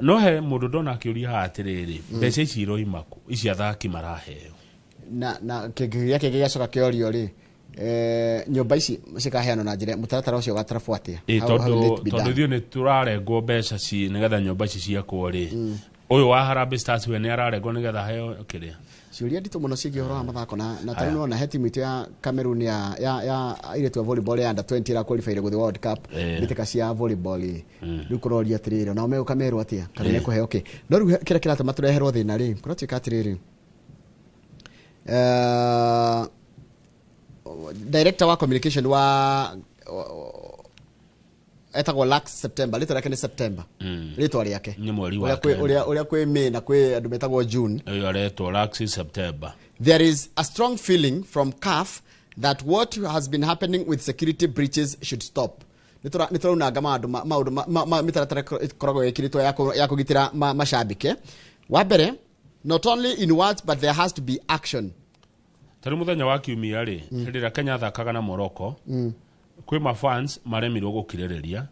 No he mũndũ ndona akĩũria haha atĩrĩrĩ, mbeca ici iroima kũ ici athaki maraheo? Na kĩngĩ gĩake gĩgacoka kĩorio rĩ, nyũmba ici cikaheanwo na njĩra mũtaratara ũcio ũgatarabwo atĩa? How will it be tondũ done? Ithuĩ nĩ tũrarengwo mbeca ci nĩgetha nyũmba ici ciakwo rĩ, ũyũ wa Harambee Stars we nĩ ararengwo nĩgetha aheo kĩrĩa? Ciũria nditũ mũno ciĩgiĩ ũhoro wa mathako na tarĩu nĩwona he timu itũ ya Cameroon ya airĩtu a volleyball ya under 20 ĩra qualify gũthiĩ World Cup. Mbĩtĩka cia volleyball ĩ, rĩu kũroria atĩrĩrĩ, onao megũka merwo atĩa kana mekũheo kĩ? No rĩu kĩrĩa kĩratũma tũreherwo thĩna rĩ, kũratuĩka atĩrĩrĩ, director wa communication wa etagwo Lux September, rĩtwa rĩake nĩ September, rĩtwa rĩake. Nĩ mweri wa Ũrĩa kwĩ- kenda. Ũrĩa kwĩ May na kwĩ andũ metagwo June. Ũyũ aretwo Laxi September. There is a strong feeling from CAF that what has been happening with security breaches should stop. Nĩ tũraunanga maũndũ mĩtaratara ĩkoragwo ĩkĩrĩtwo ya kũgitĩra macambĩke. Wa mbere, not only in words but there has to be action. Tarĩ mũthenya wa kiumia rĩ, hĩndĩ ĩrĩa Kenya athakaga na Morocco, kwĩ mafans maremirwo gũkirĩrĩria,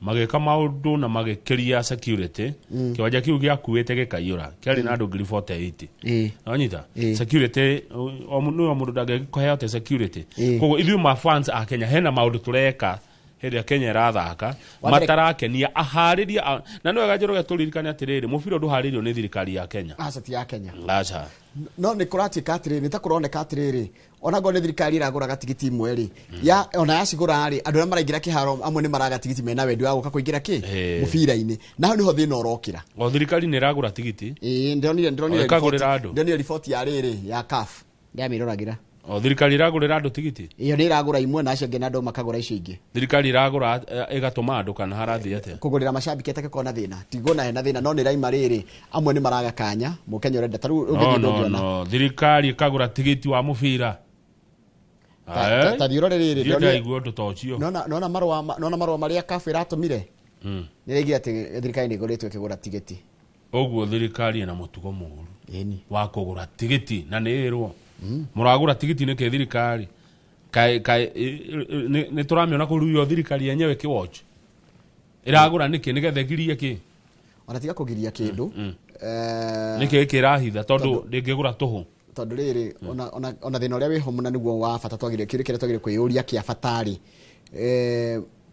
magĩka maũndũ na magĩkĩria security. Kĩwanja kĩu gĩakuĩte gĩkaiyũra, kĩarĩ na andũ 48,000. Wanyita? Security o nĩwe mũndũ ndangĩkũheo atĩ security. Koguo ithuĩ mafans a Kenya hena maũndũ tũreka hĩndĩ ĩrĩa Kenya ĩrathaka matarakenia aharĩria na nĩ wega Njoroge tũririkane atĩrĩrĩ, mũbira ndũharĩrio nĩ thirikari ya Kenya. Aca, ti ya Kenya. Aca. No nĩ kũratuĩka atĩrĩrĩ, nĩ ta kũroneka atĩrĩrĩ, ona ngorwo nĩ thirikari ĩragũraga tigiti imwe rĩ, ya ona yacigũra rĩ, andũ arĩa maraingĩra kĩharo amwe nĩ maraga tigiti mena wendi wa gũka kũingĩra kĩ mũbira-inĩ, na hau nĩho thĩna ũrokĩra. O thirikari nĩ ĩragũra tigiti? Ĩĩ, ndĩronire. O, ĩkagũrĩra andũ? Ndĩronire riboti ya rĩrĩ ya CAF, ndĩramĩroragĩra. O thirikari ĩragũrĩra andũ tigiti? Ĩyo nĩ ĩragũra imwe na acio angĩ na andũ makagũra icio ingĩ. Thirikari ĩragũra ĩgatũma andũ kana harathiĩ atĩa? Kũgũrĩra macambĩki atakĩkorwo na thĩna, tigona hena thĩna, no nĩ raima rĩrĩ, amwe nĩ maraga kanya mũkenya ũrenda ta rĩu No, ũngĩthiĩ no, ndũngĩona. No, thirikari ĩkagũra tigiti wa mũbira? Ta thiĩ ũrore rĩrĩ. Ndiĩ ndaigua ũndũ ta ũcio. Nona marũa marĩa CAF ĩratũmire, nĩ rĩngĩ atĩ thirikari nĩ ĩkoretwo ĩkĩgũra tigiti. Ũguo thirikari ĩna mũtugo mũũru Ĩni. wa kũgũra tigiti, na nĩ ĩrwo mũragũra tigiti nĩkĩ thirikari? Kaĩ kaĩ nĩ tũramĩona kũu rĩu, yo thirikari yenyewe ĩkĩwatch ĩragũra nĩkĩ nĩgetha ĩgirie kĩ? Ona tiga kũgiria kĩndũ, Nĩkĩ kĩrahitha tondũ ndĩngĩgũra tũhũ? Tondũ rĩrĩ, ona thĩna ũrĩa wĩho mũna nĩguo wa bata twagĩrĩire, kĩũria kĩrĩa twagĩrĩire kwĩyũria kĩa bata rĩ,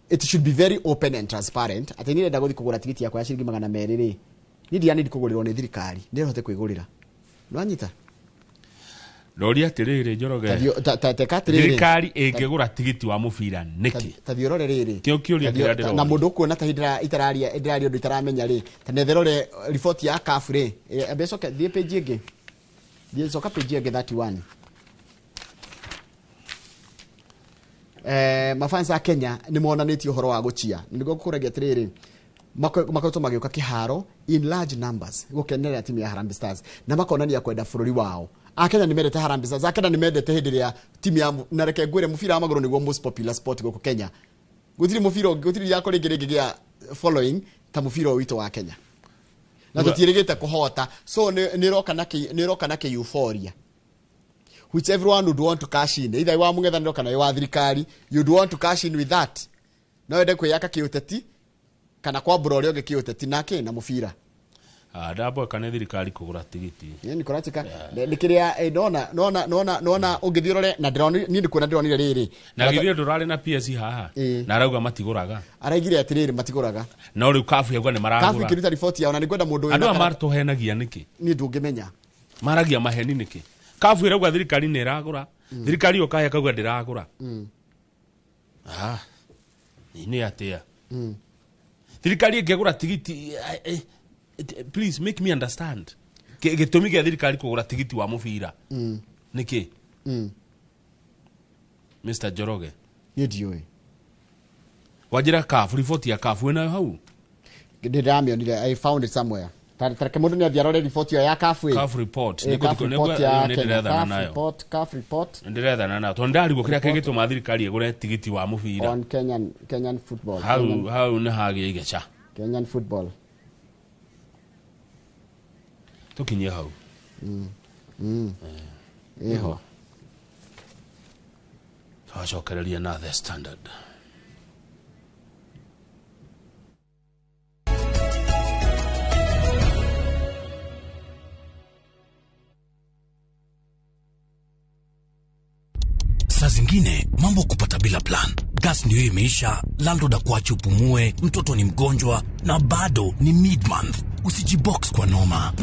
it should be very open and transparent atĩ niĩ ndenda gũthiĩ kũgũra tigiti yakwa ya ciringi 200 rĩ, niĩ ndiranĩndi kũgũrĩrwo nĩ thirikari, nĩ hote kwĩgũrĩra, nĩwanyita? Ndoria atĩrĩrĩ, Njoroge, Teka atĩrĩrĩ, thirikari ĩngĩgũra tigiti wa mũbira nĩkĩ? Ta thiĩ ũrore rĩrĩ. Kĩo kĩũria kĩrĩa ndĩroria. Na mũndũ ũkuona ta hĩndĩ itararia ndĩraria ũndũ itaramenya rĩ, ta netherore riboti ya CAF rĩ, ambe coke thiĩ page ĩngĩ, thiĩ coka page ĩngĩ 31. Mafans a Kenya nĩ monanĩtie ũhoro wa gũchia. Nĩguo ngũkũragia atĩrĩrĩ, makoretwo magĩũka kĩharo in large numbers gũkenerera timu ya Harambee Stars na makonania kwenda bũrũri wao. Akenya nĩ mendete Harambee Stars, Akenya nĩ mendete hĩndĩ ĩrĩa timu ya, na reke ngwĩre, mũbira wa magũrũ nĩguo most popular sport gũkũ Kenya. Gũtirĩ mũbira ũngĩ, gũtirĩ ithako rĩngĩ rĩngĩgĩa following ta mũbira ũyũ witũ wa Kenya, na tũtiĩrĩgĩte kũhota, so nĩ ĩroka na kĩ euphoria which everyone would want to cash in, either wa mũng'ethanĩro kana wa thirikari. You'd want to cash in with that, no wende kwĩyaka kĩũteti kana kwambũra ũrĩa ũngĩ kĩũteti na kĩ na mũbira. Ndamboeka nĩ thirikari kũgũra tigiti. Nĩ kũratuĩka nĩ kĩrĩa nona nona nona nona ũngĩthiĩ ũrore na ndĩrona niĩ ndikuona ndĩronire rĩrĩ. Na githĩ ndũrarĩ na PS haha na arauga matigũraga. Araigire atĩrĩrĩ matigũraga. No rĩu kabu yauga nĩ maragũra. Kabu ĩkĩruta riboti yao na nĩngwenda mũndũ wĩna. Andũ aya matũhenagia nĩkĩ? Niĩ ndũngĩmenya. Maragia maheni nĩkĩ? Kabu ĩrauga thirikari nĩ ĩragũra. Thirikari yo kaya kauga ndĩragũra. Nĩ atĩa? Thirikari ĩngĩgũra tigiti. Please make me understand. Gĩtũmi gĩa thirikari kũgũra tigiti wa mũbira. Nĩkĩ? Mr. Njoroge. Niĩ ndiũĩ. Wanjĩra kabu, riboti ya kabu ĩnayo hau? Ndĩramĩonire, I found it somewhere. Tareke mũndũ nĩ athiĩ arore riboti ĩyo ya kabu ĩ. Kabu report. Kabu report ya Kenya. Kabu report, kabu report. Ndĩrethana nayo. Tondũ ndarigwo kĩrĩa kĩngĩtũma thirikari ĩgũre tigiti wa mũbira. On Kenyan football. Hau nĩ hagĩa igeca. Kenyan football. Tukinyie hau. Iho. Twacokereria na The Standard. Saa zingine mambo kupata bila plan. Gas ndio imeisha, landlord akuache upumue, mtoto ni mgonjwa na bado ni mid-month. Usijibox kwa noma.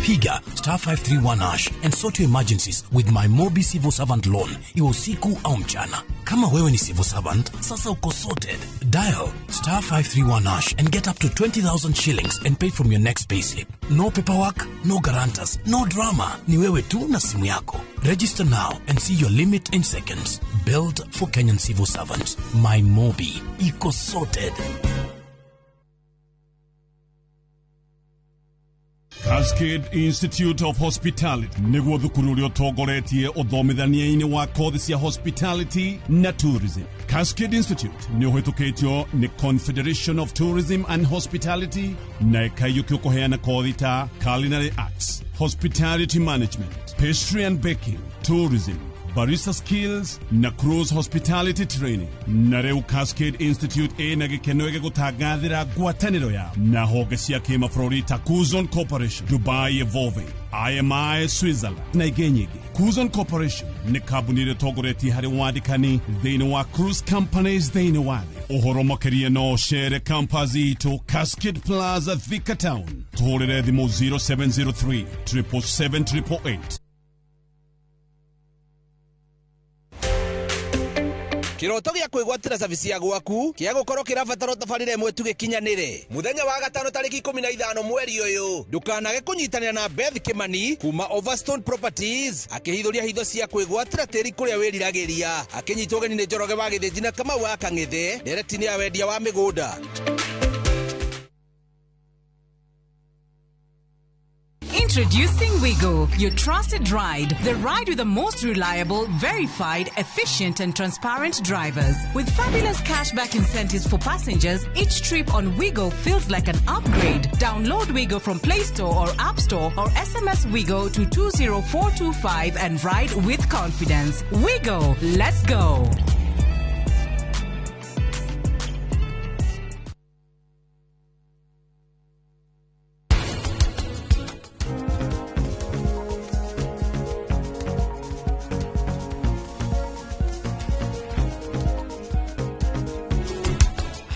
Piga *531# and sort your emergencies with my Mobi Civil Servant Loan. Iwe usiku au mchana. Kama wewe ni civil servant, sasa uko sorted. Dial *531# and get up to 20,000 shillings and pay from your next payslip. No paperwork, no guarantors, no drama. Ni wewe tu na simu yako. Register now and see your limit in seconds. Built for Kenyan civil servants. My Mobi. Iko sorted. Cascade Institute of Hospitality nĩguo thukuru ũrĩa ũtongoretie ũthomithania-inĩ wa kothi cia hospitality na tourism. Cascade Institute nĩ ũhĩtũkĩtio nĩ Confederation of Tourism and Hospitality na ĩkaiyũkio kũheana kothi ta culinary arts, hospitality management, pastry and baking, tourism, barista skills na cruise hospitality training. Na rĩu Cascade Institute ĩna gĩkeno gĩgũtangathĩra ngwatanĩro yao na honge cia kĩmabũrũri ta Kuzon Corporation, Dubai Evolving, IMI Switzerland na ingĩ nyingĩ. Kuzon Corporation nĩ kambuni ĩrĩa ĩtongoretie harĩ wandĩkani thĩinĩ wa cruise companies thĩinĩ wa thĩ. Ũhoro makĩria no ũcere campus itũ Cascade Plaza, Thika Town. Tũhũrĩre thimũ 0703 777 888. Kiroto gĩa kwĩgwatĩra service ya gwaku kĩa gũkorwo kĩrabatara tabarĩra ĩmwe tu gĩkinyanĩre. Mũthenya wa gatano tarĩki 15 mweri ũyũ ndũkanage kũnyitanĩra na Beth Kimani kuma Overstone Properties akĩhithũria hitho cia kwĩgwatĩra tĩri kũrĩa wĩriragĩria. Akĩnyitwo ũgeni nĩ Njoroge wa Gĩthĩnji na Kamau wa Kang'ethe ndereti-inĩ ya wendia wa mĩgũnda. Introducing Wigo, your trusted ride. The ride with the most reliable, verified, efficient and transparent drivers. With fabulous cashback incentives for passengers, each trip on Wigo feels like an upgrade. Download Wigo from Play Store or App Store or SMS Wigo to 20425 and ride with confidence. Wigo, let's go.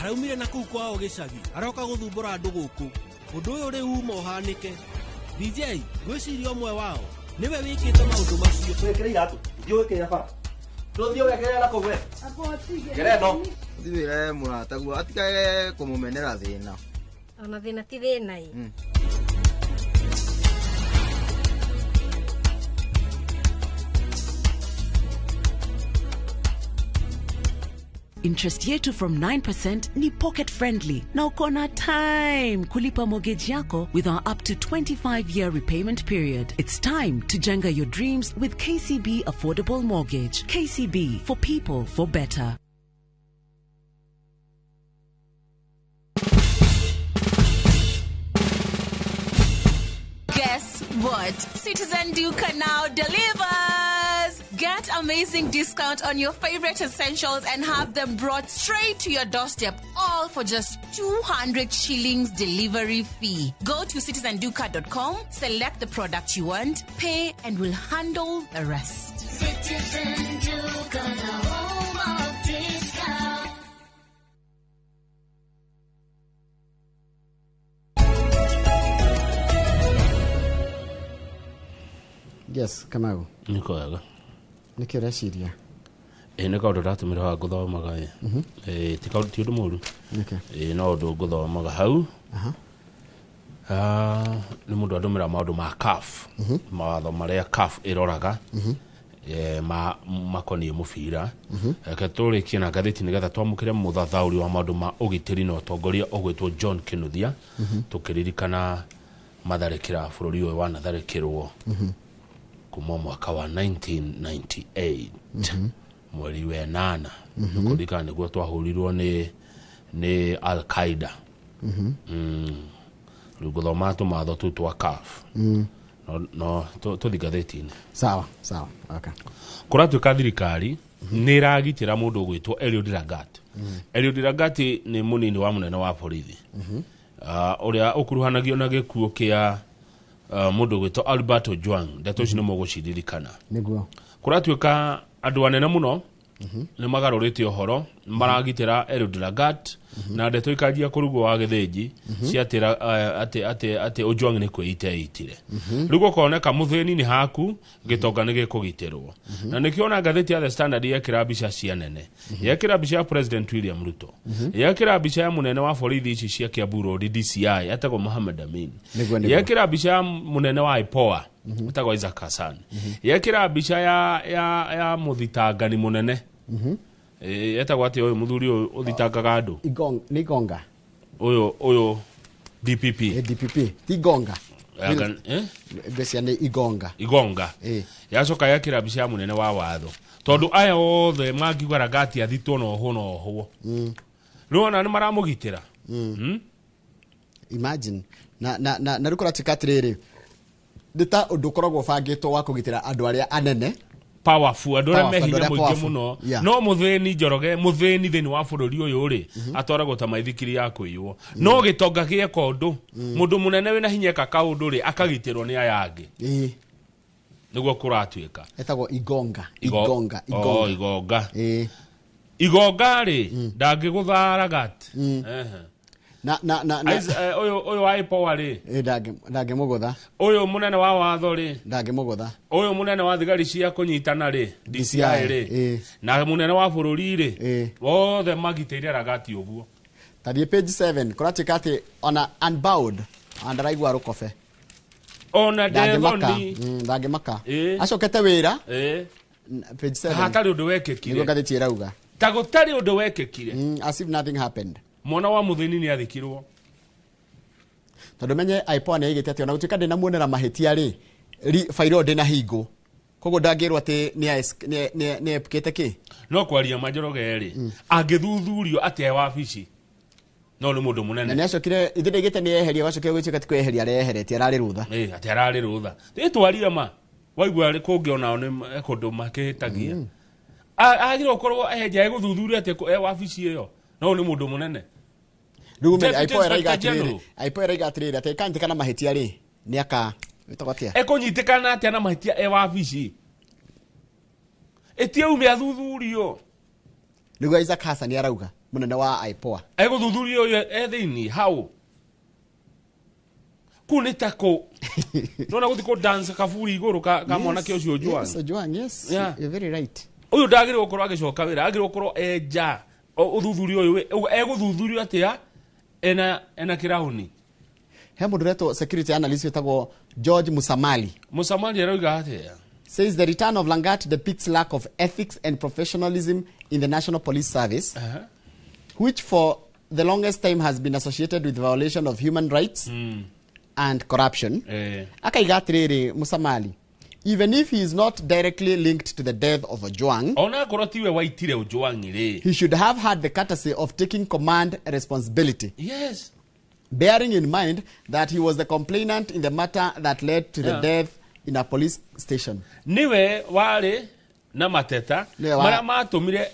Araumire na kũu kwao gĩcagi aroka gũthumbũra andũ gũkũ ũndũ ũyũ rĩu uma ũhanĩke. DJ ngwĩciria ũmwe wao nĩwe wĩkĩte maũndũ macio. Wĩkĩre iratũ thiĩ wĩkĩre bara ndũthiĩ wekĩre na kũu we ngere no thiĩ wĩre mũrataguo atigage kũmũmenera thĩna ona thĩna ti thĩna ĩ. Interest yetu from 9% ni pocket friendly na uko na time kulipa mortgage yako with our up to 25-year repayment period. It's time to jenga your dreams with KCB Affordable Mortgage. KCB, for people, for better. Guess what? Citizen Duka now delivers! Get amazing discount on your favorite essentials and have them brought straight to your doorstep All for just 200 shillings delivery fee. Go to citizenduka.com, select the product you want, pay, and we'll handle the rest. Citizen Duka, the home of discount. Yes, Kamau. Niko wega. Nĩkĩ ũreciria? Ĩ nĩ kaũndũ ndatũmĩra wa ngũthomaga ĩ. Ĩ ti kaũndũ ti ũndũ mũru. Nĩkĩ? Ĩ no ũndũ ngũthomaga hau. Nĩ mũndũ andũmĩra maũndũ ma CAF. Mawatho marĩa CAF ĩroraga. Ma makoniĩ mũbira. Reke tũrĩkie na ngathĩti nĩgetha twamũkĩre mũthathaũri wa maũndũ ma ũgitĩri na ũtongoria ũgwĩtwo John Kinuthia. Tũkĩririkana matharĩkĩra bũrũri ũyũ wanatharĩkĩrwo kuma mwaka wa 1998 mweri wa 8 nĩkũririkana nĩguo twahũrirwo nĩ Al Qaeda. Rĩu ngũthoma tũmatho tũu twa CAF. No tũthiĩ ngathĩti-inĩ. Sawa sawa, okay. Kũratuĩka thirikari nĩ ĩragitĩra mũndũ ũgwĩtwo Eliud Lagat. Eliud Lagat nĩ mũnini wa mũnene wa borithi ũrĩa ũkuruhanagio na gĩkuũ kĩa mũndũ ũgwĩtwo Albert Ojwang. Ndeto ici nĩ mũgũciririkana. Nĩguo. Kũratuĩka andũ anene mũno nĩ magarũrĩte ũhoro maragitĩra Eliud Lagat na ndeto ikanjia kũrugwo wa gĩthĩnji ciatĩra atĩ Ojwang nĩ kwĩita eitire. Rĩu gũkoneka mũthĩni nĩ haku gĩtonga nĩ gĩkũgitĩrwo. Na nĩkĩo ona ngathĩti ya The Standard yekĩra mbica cia nene, yekĩra mbica ya President William Ruto, yekĩra mbica ya mũnene wa borithi ici cia Kiambu Road DCI etagwo Mohamed Amin, yekĩra mbica ya mũnene wa IPOA etagwo Isaac Hassan, yekĩra mbica ya mũthitangani mũnene etagwo atĩ ũyũ mũthuri ũyũ ũthitangaga andũ nĩ Igonga ũyũ DPP. DPP ti Igonga. Mbeca nĩ Igonga. Igonga. Yacoka yekĩra mbica ya mũnene wa watho tondũ aya othe mangiuga Lagat athitwo nohwo nohwo. Rĩu ona nĩ maramũgitĩra. Imagine na na na na rĩu kũratuĩka atĩrĩrĩ nĩ ta ũndũ ũkoragwo ũbangĩtwo wa kũgitĩra andũ arĩa anene powerful andũ arĩa me hinya mũingĩ mũno. No mũthĩni Njoroge mũthĩni thĩinĩ wa bũrũri ũyũ rĩ atwaragwo ta maithikiri ya kũiywo. No gĩtonga gĩeka ũndũ mũndũ mũnene wĩna hinya eka kaũndũ rĩ akagitĩrwo nĩ aya angĩ. Nĩguo kũratuĩka. Etagwo Igonga. Igonga. Igonga. Igonga. Igonga rĩ ndangĩgũtha Lagat. Na na na ũyũ wa IPOA rĩ ndangĩmũgũtha. Ũyũ mũnene wa watho rĩ ndangĩmũgũtha. Ũyũ mũnene wa thigari cia kũnyitana rĩ DCI rĩ na mũnene wa bũrũri rĩ othe magitĩire Lagat ũguo. Tathiĩ page 7 kũratuĩka atĩ ona unbowed andaraigua rũkobe ona ndethoni ndangĩmaka acokete wĩra page 7 hatarĩ ũndũ wekĩkire. Nĩguo ngathĩti ĩrauga ta gũtarĩ ũndũ wekĩkire. As if nothing happened. Mwana wa mũthĩni nĩ athikirwo. Tondũ menye IPOA nĩ aigĩte atĩ ona gũtuĩka ndĩnamuonera mahĩtia rĩ fairo ndĩna hingo koguo ndangĩrwo atĩ nĩ epukĩte kĩ. No kwaria ma Njoroge rĩ angĩthuthurio atĩ e wabici no nĩ mũndũ mũnene. Na nĩ acokire ithe ndaigĩte nĩ eheria gacokire gwĩtuĩka ti kwĩeheria areheretie ararĩ rũtha. Atĩ ararĩ rũtha. Ĩ twaria ma waigua kũngĩ onao nĩ kũndũ makĩhĩtagia. Agĩrĩirwo gũkorwo enja egũthuthurio atĩ e wabici ĩyo no nĩ mũndũ mũnene. Rĩu menye IPOA ĩraiga atĩrĩrĩ IPOA ĩraiga atĩrĩrĩ atĩ ĩkanyitĩkana mahĩtia rĩ nĩ aka wĩtagwo atĩa ekũnyitĩkana atĩa na mahĩtia e wabici ĩtiaume athuthurio. Nĩguo Isaac Hassan arauga mũnene wa IPOA egũthuthurio ũyũ e thĩinĩ hau kũu nĩ ta kũ nona gũthiĩ kũ dance kaburi igũrũ ka mwanake ũcio Ojwang. Yes, Ojwang, yes. You're very right. Ũyũ ndagĩrĩirwo gũkorwo agĩcoka wĩra agĩrĩirwo gũkorwo enja ũthuthurio ũyũ egũthuthurio atĩa ena kĩraũni. He mũndũ ũretwo security analyst wĩtagwo George Musamali. Musamali arauga atĩa? Says the return of Langat depicts lack of ethics and professionalism in the National Police Service, which for the longest time has been associated with violation of human rights and corruption. Akaiga atĩrĩrĩ Musamali, even if he is not directly linked to the death of Ojwang, ona akorwo tiwe waitire Ojwang rĩ, he should have had the courtesy of taking command responsibility. Yes. Bearing in mind that he was the complainant in the matter that led to the death in a police station. Niwe warĩ na mateta marĩa matũmire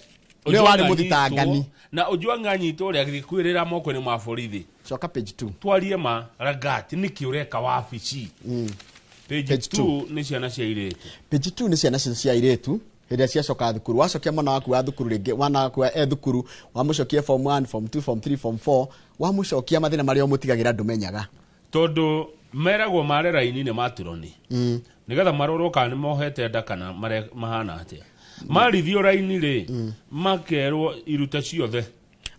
Nĩwe warĩ mũthitangani. Na Ojwang anyitwo rĩ agĩthiĩ kwĩrĩra moko-inĩ ma borithi. Coka page 2. Twarie ma Ragati nĩkĩ ũreka wabici? Page 2 nĩ ciana cia irĩtu. Page 2 nĩ ciana cia irĩtu hĩndĩ ĩrĩa ciacoka thukuru. Wacokia mwana waku wa thukuru rĩngĩ, mwana waku e thukuru, wamũcokia form 1, form 2, form 3, form 4, wamũcokia mathĩna marĩa ũmũtigagĩra ndũmenyaga. Tondũ meragwo mare raini nĩ maturoni. Nĩgetha marorwo kana nĩ mohete nda kana mahana atĩa. Marithio raini rĩ, makerwo irute ciothe.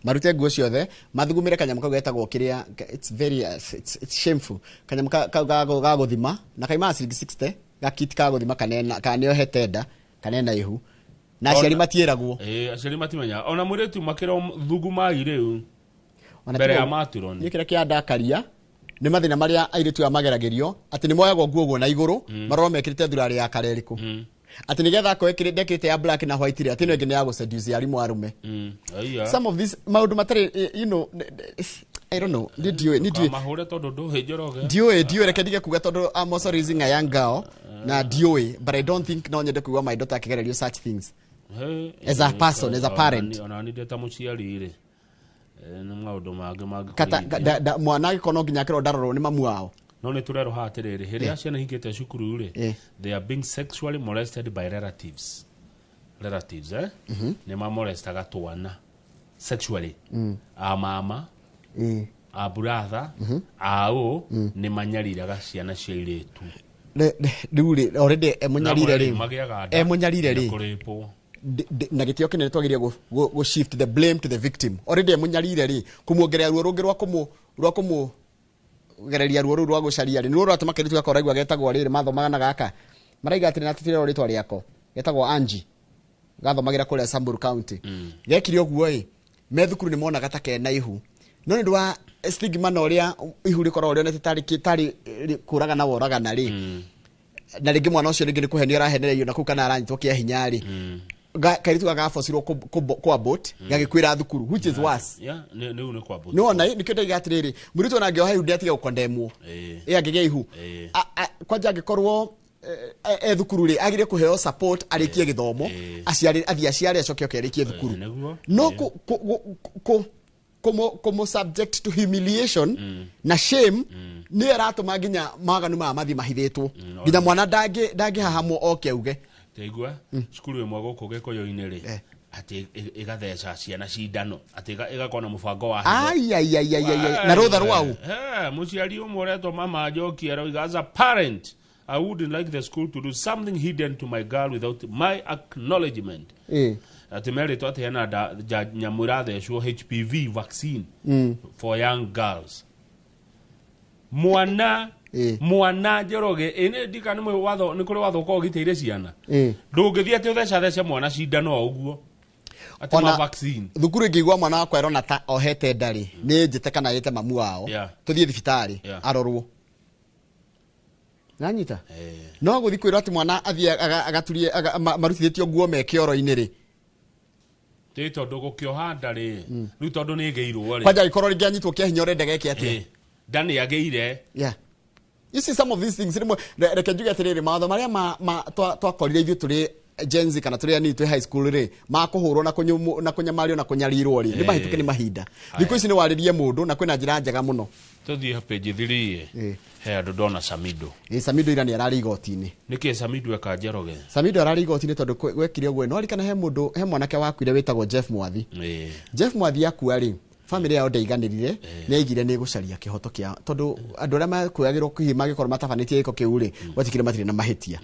Marute nguo ciothe, mathugumire kanyamũ kau getagwo kĩrĩa, it's very it's shameful. Kanyamũ kau ga gũthima na kaimaga ciringi 60, gakiti ka gũthima kana nĩohete nda kana ena ihu. Na aciari matiĩragwo. Aciari matimenyaga. Ona mũirĩtu makĩrwo thugumai rĩu mbere ya maturoni. Nĩ kĩrĩa kĩandakaria nĩ mathĩna marĩa airĩtu aya mageragĩrio atĩ nĩ moyagwo nguo ũguo na igũrũ, marorwo mekĩrĩte thurarĩ ya kara ĩrĩkũ. Atĩ nĩgetha akorwo ndekĩrĩte ya black na white rĩ, atĩ ĩno ĩngĩ nĩ ya gũseduce arimũ arũme. Some of these maũndũ matarĩ, you know, I don't know, ndiũĩ. Mahũre tondũ ndũĩ Njoroge. Ndiũĩ, reke ndige kuga tondũ I'm also raising a young girl na ndiũĩ, but I don't think no nyende kuigua my daughter akĩgererio such things. As a person, as a parent. Ona niĩ ndĩ ta mũciari rĩ, nĩ maũndũ mangĩ mangĩkũigithia. Mwana angĩkorwo no nginya akĩrwo ndarorwo nĩ mamu wao. No nĩ tũrerwo haha atĩrĩrĩ, hĩndĩ ĩrĩa ciana ihingĩte cukuru rĩ, they are being sexually molested by relatives. Relatives, eh? Nĩ mamolestaga twana sexually. A mama, a brother, a ũ, nĩ manyariraga ciana cia irĩtu. Rĩu rĩ, already emũnyarire rĩ. Emũnyarire rĩ. Kũrĩpwo. Na gĩtĩo kĩnene twagĩrĩire go shift the blame to the victim. Already emũnyarire rĩ, kũmuongerera ruo rũngĩ rwa kũmũ gereria ruo rũu rwa gũcaria rĩ, nĩruo rũratũma kairĩtu gakwa ũraigua getagwo rĩrĩ mathomaga na gaka maraiga atĩrĩ na tũtirerwo rĩtwa rĩako, getagwo Angie, gathomagĩra kũrĩa Samburu County. Gekire ũguo ĩ, me thukuru nĩ monaga ta kena ihu, no nĩ ũndũ wa stigma na ũrĩa ihu rĩkoragwo rĩonete tarĩ kũragana woragana rĩ, na rĩngĩ mwana ũcio rĩngĩ nĩ kũhenio arahenererio na kũu kana aranyitwo kĩa hinya rĩ, kairĩtu gagabocirwo kũ abort, gagĩkuĩra thukuru, which is worse. No na nĩkĩo ndaiga atĩrĩrĩ, mũirĩtu ona angĩoha ihu ndĩatige gũkondemwo. Ĩ angĩgĩa ihu. Kwanja angĩkorwo e thukuru rĩ, agĩrĩire kũheo support arĩkie gĩthomo, aciare athiĩ aciare acoke oke arĩkie thukuru. No kũmũ subject to humiliation na shame nĩ ĩratũma nginya maganu maya mathiĩ mahithĩtwo. Nginya mwana ndangĩhahamwo oke auge. Taigua cukuru ĩmwe gũkũ Gĩkũyũ-inĩ rĩ, atĩ ĩgatheca ciana cindano, atĩ ĩgakorwo na mũbango wa hitho. Ai na rũtha rwau. Mũciari ũmwe ũretwo Mama Njoki aroiga, as a parent I wouldn't like the school to do something hidden to my girl without my acknowledgement. Atĩ merĩtwo atĩ hena nyamũ ĩrathecwo HPV vaccine for young girls. Mwana Njoroge, ĩnĩ ndika nĩ watho, nĩ kũrĩ watho ũkoragwo ũgitĩire ciana. Ndũngĩthiĩ atĩ ũthecatece mwana cindano o ũguo. Atĩ ma vaccine. Thukuru ĩngĩigua mwana wakwa erona ta ohete nda rĩ, nĩ njĩte kana ĩte mamu wao, tũthiĩ thibitarĩ arorwo. Nanyita? No gũthiĩ kwĩrwo atĩ mwana athiĩ agaturie marutithĩtio nguo me kĩoro-inĩ rĩ. Tĩ tondũ gũkĩoha nda rĩ, rĩu tondũ nĩ ĩgĩirwo rĩ. Kwanja angĩkorwo rĩngĩ anyitwo kĩa hinya ũrenda geke atĩa? Nda nĩ agĩire. Yeah. You see some of these things, reke njuge atĩrĩrĩ, mawatho marĩa twakorire ithuĩ tũrĩ Gen Z kana tũrĩ anini twĩ high school rĩ, ma kũhũrwo na kũnyamario na kũnyarirwo rĩ, nĩ mahĩtũke nĩ mahinda. Thikũ ici nĩ warĩrie mũndũ na kwĩna njĩra njega mũno. Tũthiĩ page 3 he andũ ndona Samido. Samido ira nĩ ararĩ igoti-inĩ. Nĩkĩ Samido eka Njoroge? Samido ararĩ igoti-inĩ tondũ gwekire ũguo, no arikana he mũndũ, he mwanake wakuire wĩtagwo Jeff Mwathi. Jeff Mwathi akua rĩ, family yao ndaiganĩrire, nĩ aigire nĩ gũcaria kĩhoto kĩa tondũ andũ arĩa makuagĩrwo hihi mangĩkorwo matabanĩtie gĩko kĩu rĩ, gwatikire matirĩ na mahĩtia.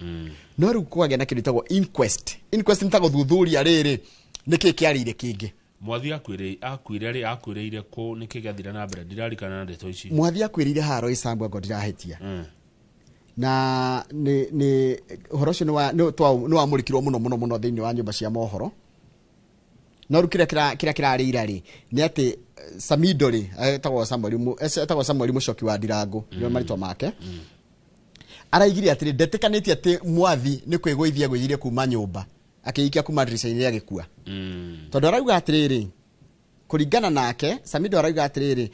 No rĩu kwagĩa na kĩndũ gĩtagwo inquest. Inquest nĩ ta gũthuthuria rĩrĩ nĩkĩ kĩarĩire kĩngĩ. Mwathi akuire rĩ, akuĩrĩire kũ, nĩkĩ gĩathire na mbere? Ndirarikana na ndeto ici. Mwathi akuĩrĩire haha Roysambu angorwo ndirahĩtia. Na nĩ ũhoro ũcio nĩ wamũrĩkirwo mũno mũno mũno thĩinĩ wa nyũmba cia mohoro. No rĩu kĩrĩa kĩrarĩ ira rĩ, nĩ atĩ Samido rĩ, etagwo Samuel Mũcoki wa Ndirango, nĩo marĩtwa make. Araigire atĩrĩ, ndetĩkanĩtie atĩ Mwathi nĩ kwĩgũithia agũithirie kuma nyũmba, akĩikia kuma ndirica-inĩ agĩkua. Tondũ arauga atĩrĩrĩ, kũringana nake, Samido arauga atĩrĩrĩ,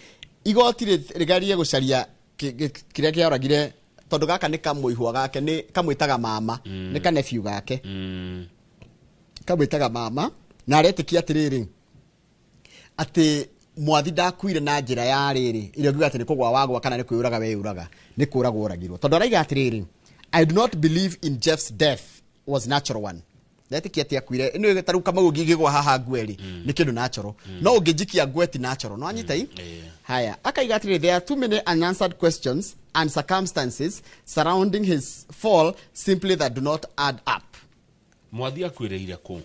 igoti rĩgerie gũcaria kĩrĩa kĩoragire, tondũ gaka nĩ kamũihwa gake, nĩ kamwĩtaga mama, nĩ kanephew gake. Kamwĩtaga mama. Na aretĩkia atĩrĩrĩ atĩ Mwathi ndakuire na njĩra ya rĩrĩ ĩrĩa ũngiuga atĩ nĩ kũgwa wagwa kana nĩ kwĩyũraga weyũraga, nĩ kũragwo oragirwo. Tondũ araiga atĩrĩrĩ, I do not believe in Jeff's death was natural one. Ndetĩkia atĩ akuire ĩno ta rĩu Kamau ũngĩgwa haha ngue rĩ nĩ kĩndũ natural, no ũngĩnjikia ngue ti natural. No anyita i haya akaiga atĩrĩrĩ, there are too many unanswered questions and circumstances surrounding his fall simply that do not add up. Mwathi akuĩrĩire kũ?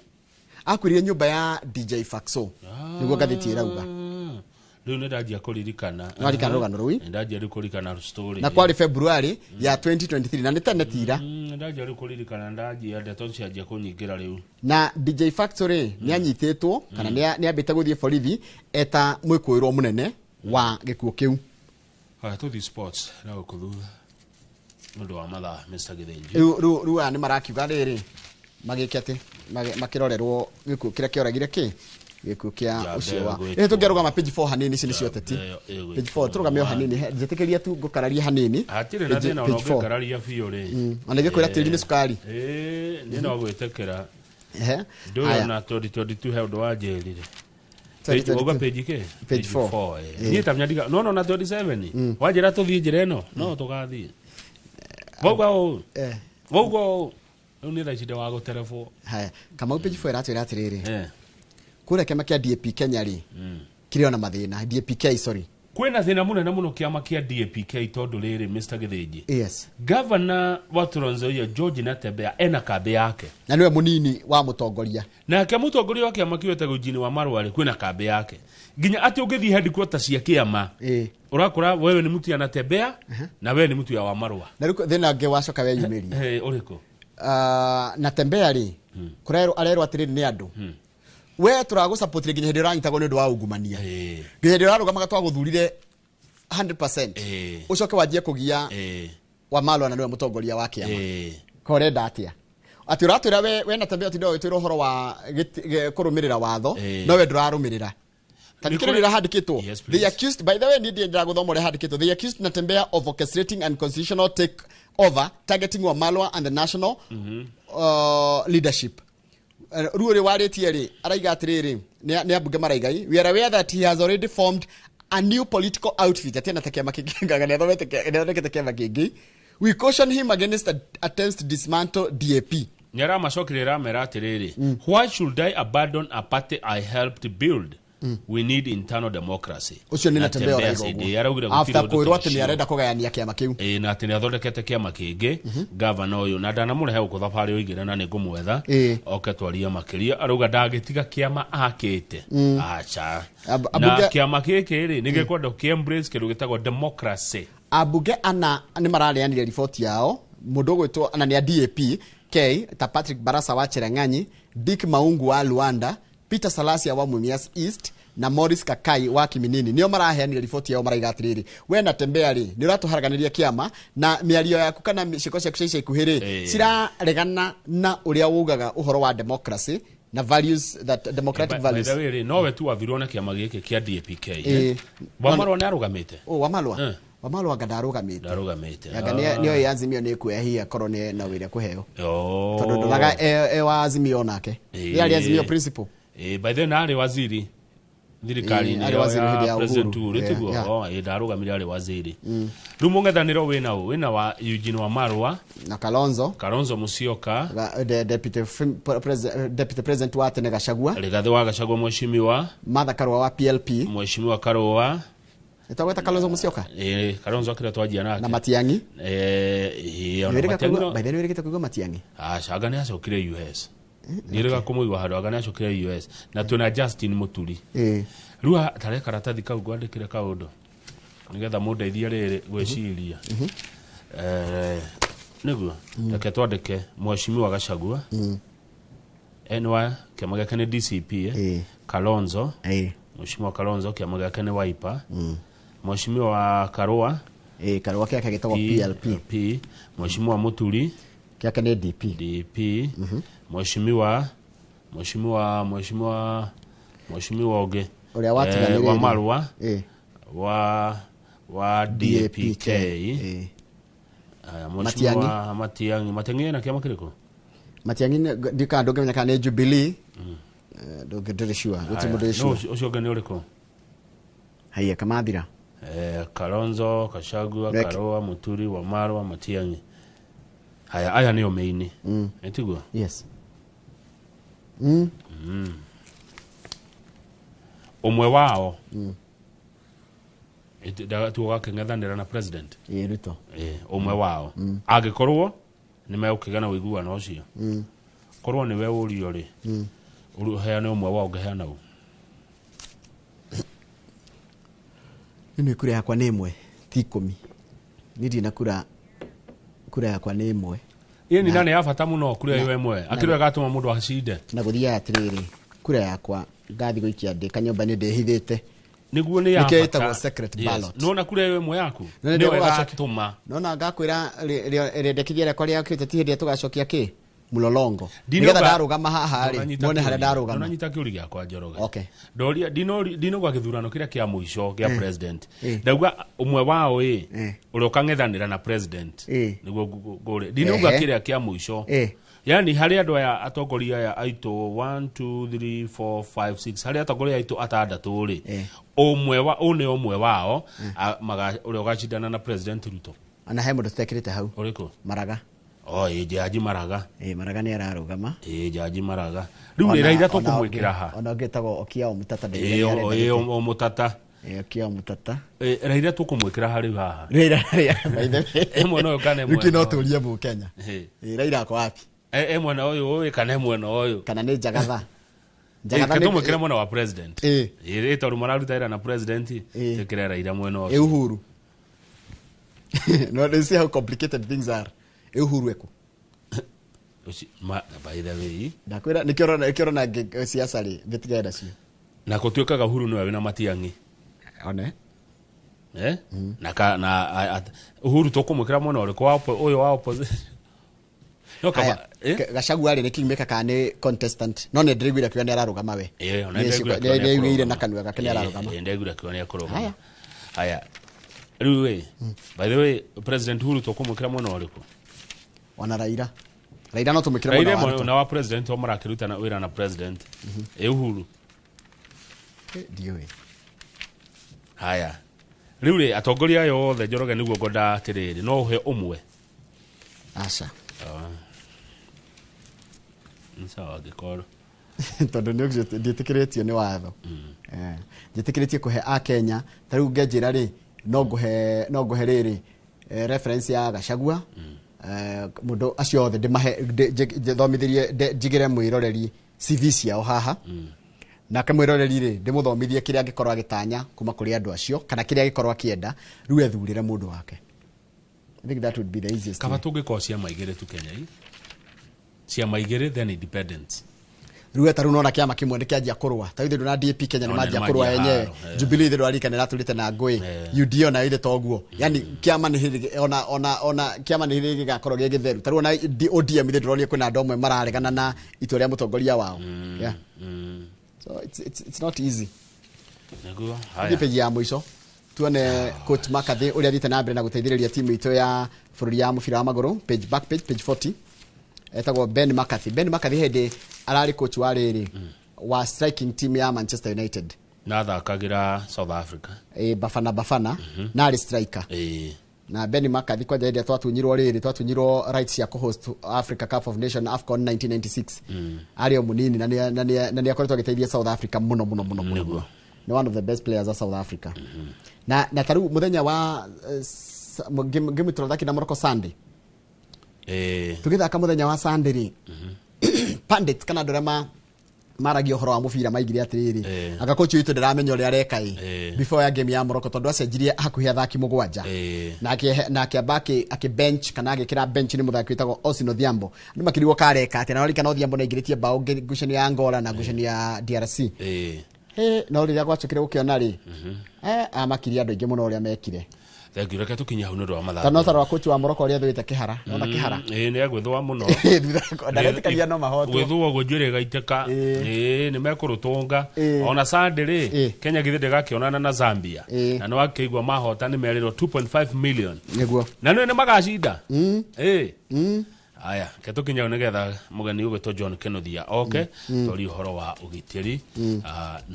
Akuĩrĩire nyũmba ya DJ Faxo, nĩguo ngathĩti ĩrauga. Rĩu nĩ ndanjia kũririkana. Nĩwaririkana rũgano rũu? Nĩ ndanjia rĩu kũririkana story. Na kwarĩ February ya 2023 na nĩ tene tira. Nĩ ndanjia rĩu kũririkana, ndanjia ndeto cianjia kũnyingĩra rĩu. Na DJ Faxo rĩ nĩ anyitĩtwo kana nĩ ambĩte gũthiĩ borithi eta mwĩkũĩrwo mũnene wa gĩkuũ kĩu. Haya, tũthiĩ sports na gũkũ thutha nĩ ũndũ wa mathaa Mr. Gĩthĩnji. Rĩu aya nĩ marakiuga rĩrĩ magĩke atĩ makĩrorerwo gĩkuũ kĩrĩa kĩoragire kĩ gĩkuũ kĩa ũcio wa ĩĩ tũngĩarũgama page 4 hanini, ici nĩcio ũteti. Page 4 tũrũgame o hanini, njĩtĩkĩria tu ngũkararia hanini. Hatirĩ na thĩna ona ũngĩkararia biũ rĩ. Ona ingĩkwĩra tĩri nĩ cukari. Ĩĩ niĩ no gwĩtĩkĩra. Ndũyũ na 2022 he ũndũ wanjĩrire. Page uga page kĩ? Page 4. Niĩ ta mnyandika no no na 27 wanjĩra tũthiĩ njĩra ĩno no tũgathiĩ. Wauga ũũ. Wauga ũũ. Rĩu nĩ thaa ici ndĩ wa gũterebwo. Haya, Kamau page 4 ĩratwĩra atĩrĩrĩ. Kũrĩa kĩama kĩa DAP Kenya rĩ kĩrĩ ona mathĩna. DAPK sorry. Kwĩna thĩna mũnene mũno kĩama kĩa DAPK tondũ rĩrĩ Mr. Gĩthĩnji. Yes. Governor wa Trans Nzoia George Natembeya ena kambĩ yake. Na nĩwe mũnini wa mũtongoria. Nake mũtongoria wa kĩama kĩu etagwo Eugene Wamalwa rĩ kwĩna kambĩ yake. Nginya atĩ ũngĩthiĩ headquarters cia kĩama ũrakora wewe nĩ mtu ya Natembeya na wewe nĩ mtu ya Wamalwa. Na rĩu thĩna ũngĩ wacoka weyumĩria. Ũrĩkũ? Natembeya rĩ kũrerwo arerwo atĩrĩrĩ nĩ andũ. We tũragũsupport nginya hĩndĩ ũranyitagwo nĩ ũndũ wa ungumania. Nginya hĩndĩ ũrarũgamaga twagũthurire 100%. Ũcoke wanjie kũgia Wamalwa na nĩwe mũtongoria wa kĩama. Ko ũrenda atĩa? Atĩ ũratwĩra we Natembeya ũtinde ũgĩtwĩra ũhoro wa kũrũmĩrĩra watho, no we ndũrarũmĩrĩra. Tathikĩrĩria handĩkĩtwo. They accused, by the way, niĩ ndiendaga gũthoma ũrĩa handĩkĩtwo. They accused Natembeya of orchestrating unconstitutional take over targeting Wamalwa and the national leadership. Rĩu ũrĩa warĩtie rĩ araiga atĩrĩrĩ nĩ ambunge maraigai, we are aware that he has already formed a new political outfit. Atĩ ena ta kĩama kĩngĩ ngaga nĩathondekete kĩama kĩngĩ. We caution him against attempts to dismantle DAP. Nĩ aramacokeria amera atĩrĩrĩ, why should I abandon a party I helped build? We need internal democracy. Ũcio nĩ Natembeya ũraiga ũguo. After kwĩrwo atĩ nĩ arenda kũgayania kĩama kĩu. Na atĩ nĩ athondekete kĩama kĩngĩ gavana ũyũ na ndanamũrehe gũkũ thabarĩ ũigĩre na nĩngũmwetha oke twarie makĩria. Arauga ndangĩtiga kĩama akĩte. Aca. Na kĩama gĩkĩ rĩ nĩ gĩkwenda kĩ embrace kĩndũ gĩtagwo democracy. Ambunge ana nĩ marareanire riboti yao mũndũ ũgwĩtwo ana nĩ a DAP K ta Patrick Barasa wa Cherang'anyi, Dick Maungu wa Luanda, Peter Salasia wa Mumias East na Morris Kakai wa Kiminini nio maraheanire riboti yao maraiga atiriri, we Natembeya ri ni uratuharaganiria kiama na miario yaku kana ciiko ciaku cia ica ikuhi ri ciraregana na uria wugaga uhoro wa democracy na values that democratic values. By the way, no we tu wathirwo na kiama giki kia DAPK. Wamalwa ni arugamite. Oh, Wamalwa. Wamalwa anga ndarugamite. Ndarugamite. Anga ni Azimio ni kuehia korwo ni na wira kuheo. Tondu ndonaga e wa Azimio nake. Ni ari Azimio principle. By then ari waziri thirikari-inĩ ya President Uhuru tiguo ndarugamire ari waziri. Riu mũng'ethanĩro wĩna ũ wĩna wa Eugene Wamalwa na Kalonzo Musyoka, deputy president wa tene Gachagua, Rigathi wa Gachagua, mheshimiwa Martha Karua wa PLP, mheshimiwa Karua etagweta Kalonzo Musyoka, Kalonzo akira twanjia nake na Matiang'i, by the way wĩrĩgĩte kũigua Matiang'i? Aca anga nĩacokire US. Nĩrĩga kũmũigua handũ anga nĩacokire US na twĩna Justin Muturi. Rĩu tare karatathi kau ngwandĩkĩre kaũndũ nĩgetha mũndeithie rĩrĩ gwĩciria. Nĩguo reke twandĩke mheshimiwa Gachagua, NY kĩama gĩake nĩ DCP, Kalonzo, mheshimiwa Kalonzo kĩama gĩake nĩ Wiper, mheshimiwa Karua, Karua kĩake gĩtagwo PLP, mheshimiwa Muturi kĩake nĩ DP, mheshimiwa ũngĩ ũrĩa watiganĩire Wamalwa wa DAPK, mheshimiwa Matiang'i. Matiang'i ena kĩama kĩrĩkũ? Matiang'i ndikana ndũngĩmenya kana nĩ Jubilee Ndũngĩ sure, gũtirĩ Haya, mũndũ wĩ no sure. Ũcio ũngĩ nĩ ũrĩkũ? Haiya, kamathira. Kalonzo, Gachagua, Reke. Karua, Muturi, Wamarwa, Matiang'i. Haya, aya nĩo main. Ĩtiguo? Yes. Ũmwe wao tuo gakĩng'ethanĩra na president. Ĩ, Ruto. Ũmwe wao angĩkorwo nĩ megũkĩgĩa na ũiguano ũcio, korwo nĩwe ũrio rĩ, ũheane ũmwe wao, ũngĩheana ũ? Nĩ kura yakwa nĩ ĩmwe, ti 10. Niĩ ndirĩ na kura, kura yakwa nĩ ĩmwe. Ĩni na nĩ ya bata mũno kura ĩyo ĩmwe, akĩrwo ĩgatũma mũndũ acinde. Na gũthiaga atĩrĩrĩ, kura yakwa ngathi gũikia ndĩ kanyũmba-inĩ ndĩhithĩte. Nĩguo nĩ ya Nĩkĩo bata. ĩtagwo secret ballot. Nona kura ĩyo ĩmwe yaku No, nĩ nĩyo ndĩgũgacokia- ĩgatũma. Nona ngakwĩra rĩendekithia rĩakwa rĩa kĩũteti hĩndĩ ĩrĩa tũgacokia kĩ mũlolongo, Ndinauga- nĩgetha ndarũgama haha rĩ, Ndũnanyita muone harĩa kĩũria. ndarũgama. Ndũnanyita kĩũria gĩakwa, Njoroge. Okay. Ndoria ndinauga gĩthurano kĩrĩa kĩa mũico gĩa president, Eh. ndauga ũmwe wao ĩ ũrĩa ũkang'ethanĩra na president. Nĩguo ngũre ndinauga kĩrĩa kĩa mũico. Yani harĩ andũ aya atongoria aya aitũ, 1 2 3 4 5 6, harĩ atongoria aitũ atandatũ rĩ, ũmwe wa ũ nĩ ũmwe wao ũrĩa ũgacindana na President Ruto. Ona he mũndũ tũtekĩrĩte hau. Ũrĩkũ? Maraga. O ĩ, Jaji Maraga. Ĩ, Maraga nĩ ararũgama. Ĩ, Jaji Maraga. Rĩu rĩ, Raila tũkũmwĩkĩra ha? Ona ũngĩ ĩtagwo Okiya Omutata. Ĩ, ĩ, o Mũtata. Ĩ, Okiya Omutata. Ĩ, Raila tũkũmwĩkĩra ha rĩu haha? Raila by the way. Ĩ mwena ũyũ kana ĩ Rĩu kĩ mwena no ũyũ? tũrie Mũkenya. Ĩ. Ĩ, Raila ako wapi? Ĩ mwena ũyũ ĩ kana ĩ mwena ũyũ? Kana nĩ Jagatha? Ĩ, Jagatha ke tũmwĩkĩre mwena wa president. Ĩ. Ĩ, tondũ mararuta wĩra na president, twĩkĩre Raila mwena Ĩ, ũcio. Uhuru. No, you see how complicated things are. Ĩ, Uhuru eko? By the way. Ndakwĩra nĩkĩo ũrona siasa rĩ, thĩtigane nacio. Na gũtuĩkaga Uhuru nĩwe wĩna Matiang'i. One. Eh? Na ka, na Uhuru tũkũmwĩkĩra mwena ũrĩkũ wa ũyũ wa opposition? No kaba. Haya, Gachagua rĩ, nĩ kingmaker kana nĩ contestant? No nĩ ndĩraiguire akiuga nĩ ararũgama we. Ĩ, ona Nĩ ndĩraiguire akiuga nĩ aiguire nĩekũrũgama. na kanua gake nĩ ararũgama. Ĩ, ndĩraiguire akiuga nĩekũrũgama. Haya. Haya, rĩu ĩ, by the way, President Uhuru tũkũmwĩkĩra mwena ũrĩkũ? Ona Raila no tũmwĩkĩre Raila mwena wa Ruto. mwena wa president, o marakĩruta na wĩra na president. Ĩ, Uhuru? Ĩ, ndiũĩ. Haya, rĩu rĩ, atongoria aya othe, Njoroge, nĩguo ngwenda atĩrĩrĩ, no ũhe ũmwe? Aca. Ah. Nĩ sawa angĩkorwo Tondũ nĩ ũcio ndiĩtĩkĩrĩtio nĩ watho. Njĩtĩkĩrĩtie kũhe a Kenya ta rĩu ngenjĩra rĩ, no ngũhe rĩrĩ, reference ya Gachagua, mũndũ acio othe ndĩmahe thomithĩrie njigĩre mwĩroreri CV ciao haha, nake mwĩroreri rĩ, ndĩmũthomithie kĩrĩa angĩkorwo agĩtanya kuma kũrĩ andũ acio kana kĩrĩa angĩkorwo akĩenda, rĩu ethurĩre mũndũ wake. I think that would be the easiest Kaba way. tũngĩkorwo ciama igĩrĩ tu Kenya i, ciama igĩrĩ then independence. Rĩu ta rĩu nona kĩama kĩmwe nĩ kĩanjia kũrũa, ta rĩu ndona DAP Kenya nĩ Nona manjia nĩ kũrũa manjia enyewe. haro, eh. Jubilee thĩ ndwarika nĩ ĩratũrĩte na ngũĩ. UDA ona ithe toguo, yani kĩama nĩ hĩndĩ ona kĩama nĩ hĩndĩ gĩgakorwo gĩ gĩtheru. Ta rĩu ona ODM ithe ndĩronire kwĩna andũ amwe mararegana na itua rĩa mũtongoria wao. Yeah. So it's not easy. Nĩguo. Thiĩ Haya. peji ya mũico tuone coach McCarthy ũrĩa athiĩte na mbere na gũteithĩrĩria timu itũ ya bũrũri ya mũbira wa magũrũ. Page, back page, page 40. Etagwo Ben McCarthy. Ben McCarthy hĩndĩ ararĩ coach wa rĩrĩ wa striking team ya Manchester United. Na athakagĩra South Africa. E, Bafana Bafana, na arĩ striker. Na Ben McCarthy kwanja hĩndĩ ĩrĩa twatunyirwo rĩrĩ, twatunyirwo rights cia kũhost Africa Cup of Nation, AFCON 1996, arĩ o mũnini na nĩ akoretwo agĩteithia South Africa mũno mũno mũno mũno mũno. Nĩ one of the best players a South Africa. Na ta rĩu mũthenya wa game tũrathaki na Morocco Sunday, tũgĩthaka mũthenya wa Sunday rĩ, pundits kana andũ arĩa maragia ũhoro wa mũbira maigire atĩrĩrĩ, anga coach witũ ndĩramenya ũrĩa areka ĩ before ya game ya Morocco, tondũ acenjirie hakuhĩ athaki 7 na akĩamba akĩ bench kana agĩkĩra bench nĩ mũthaki wĩtagwo Austin Odhiambo. Andũ makĩrigwo kareka atĩa, na rorikana Odhiambo nĩ aingĩrĩtie bao ngucanio ya Angola na ngucanio ya DRC. He, no rĩrĩa gwacokire gũkĩona rĩ, amakirie andũ aingĩ mũno ũrĩa mekire. Thank you, reke tũkinye hau nĩ ũndũ wa mathaa. Tondũ no tarora coach wa Morocco ũrĩa athũĩte kĩhara, nona kĩhara. Ĩ, nĩ egwĩthũa mũno. Ndaretĩkania no mahotwo. Gwĩthũa ũguo njuĩrĩ ĩgaitĩka. Ĩ, nĩ mekũrũtũnga. Ona Sunday rĩ, Kenya githĩ ndĩgakĩonana na Zambia? Na nĩ wakĩigua mahota nĩ merĩrwo 2.5 million. Nĩguo. Na nĩ magacinda. Ĩ. Aya, ke tũkinya nĩgetha mũgeni ũgwĩtwo John Kenothia oke twarie ũhoro wa ũgitĩri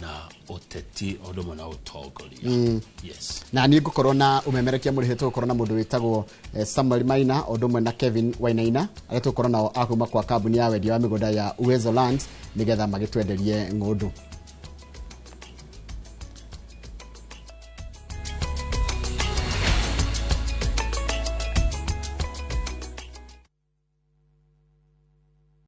na ũteti o ũndũ ũmwe na ũtongoria. Yes. Na niĩ ngũkorwo na ũmemerekia mũrĩhe, tũgũkorwo na mũndũ wĩtagwo Samuel Maina o ũndũ ũmwe na Kevin Wainaina, arĩa tũgũkorwo nao a kuma kwa kambuni ya wendia wa mĩgũnda ya Uwezo Land, nĩgetha magĩtwenderie ng'ũndũ.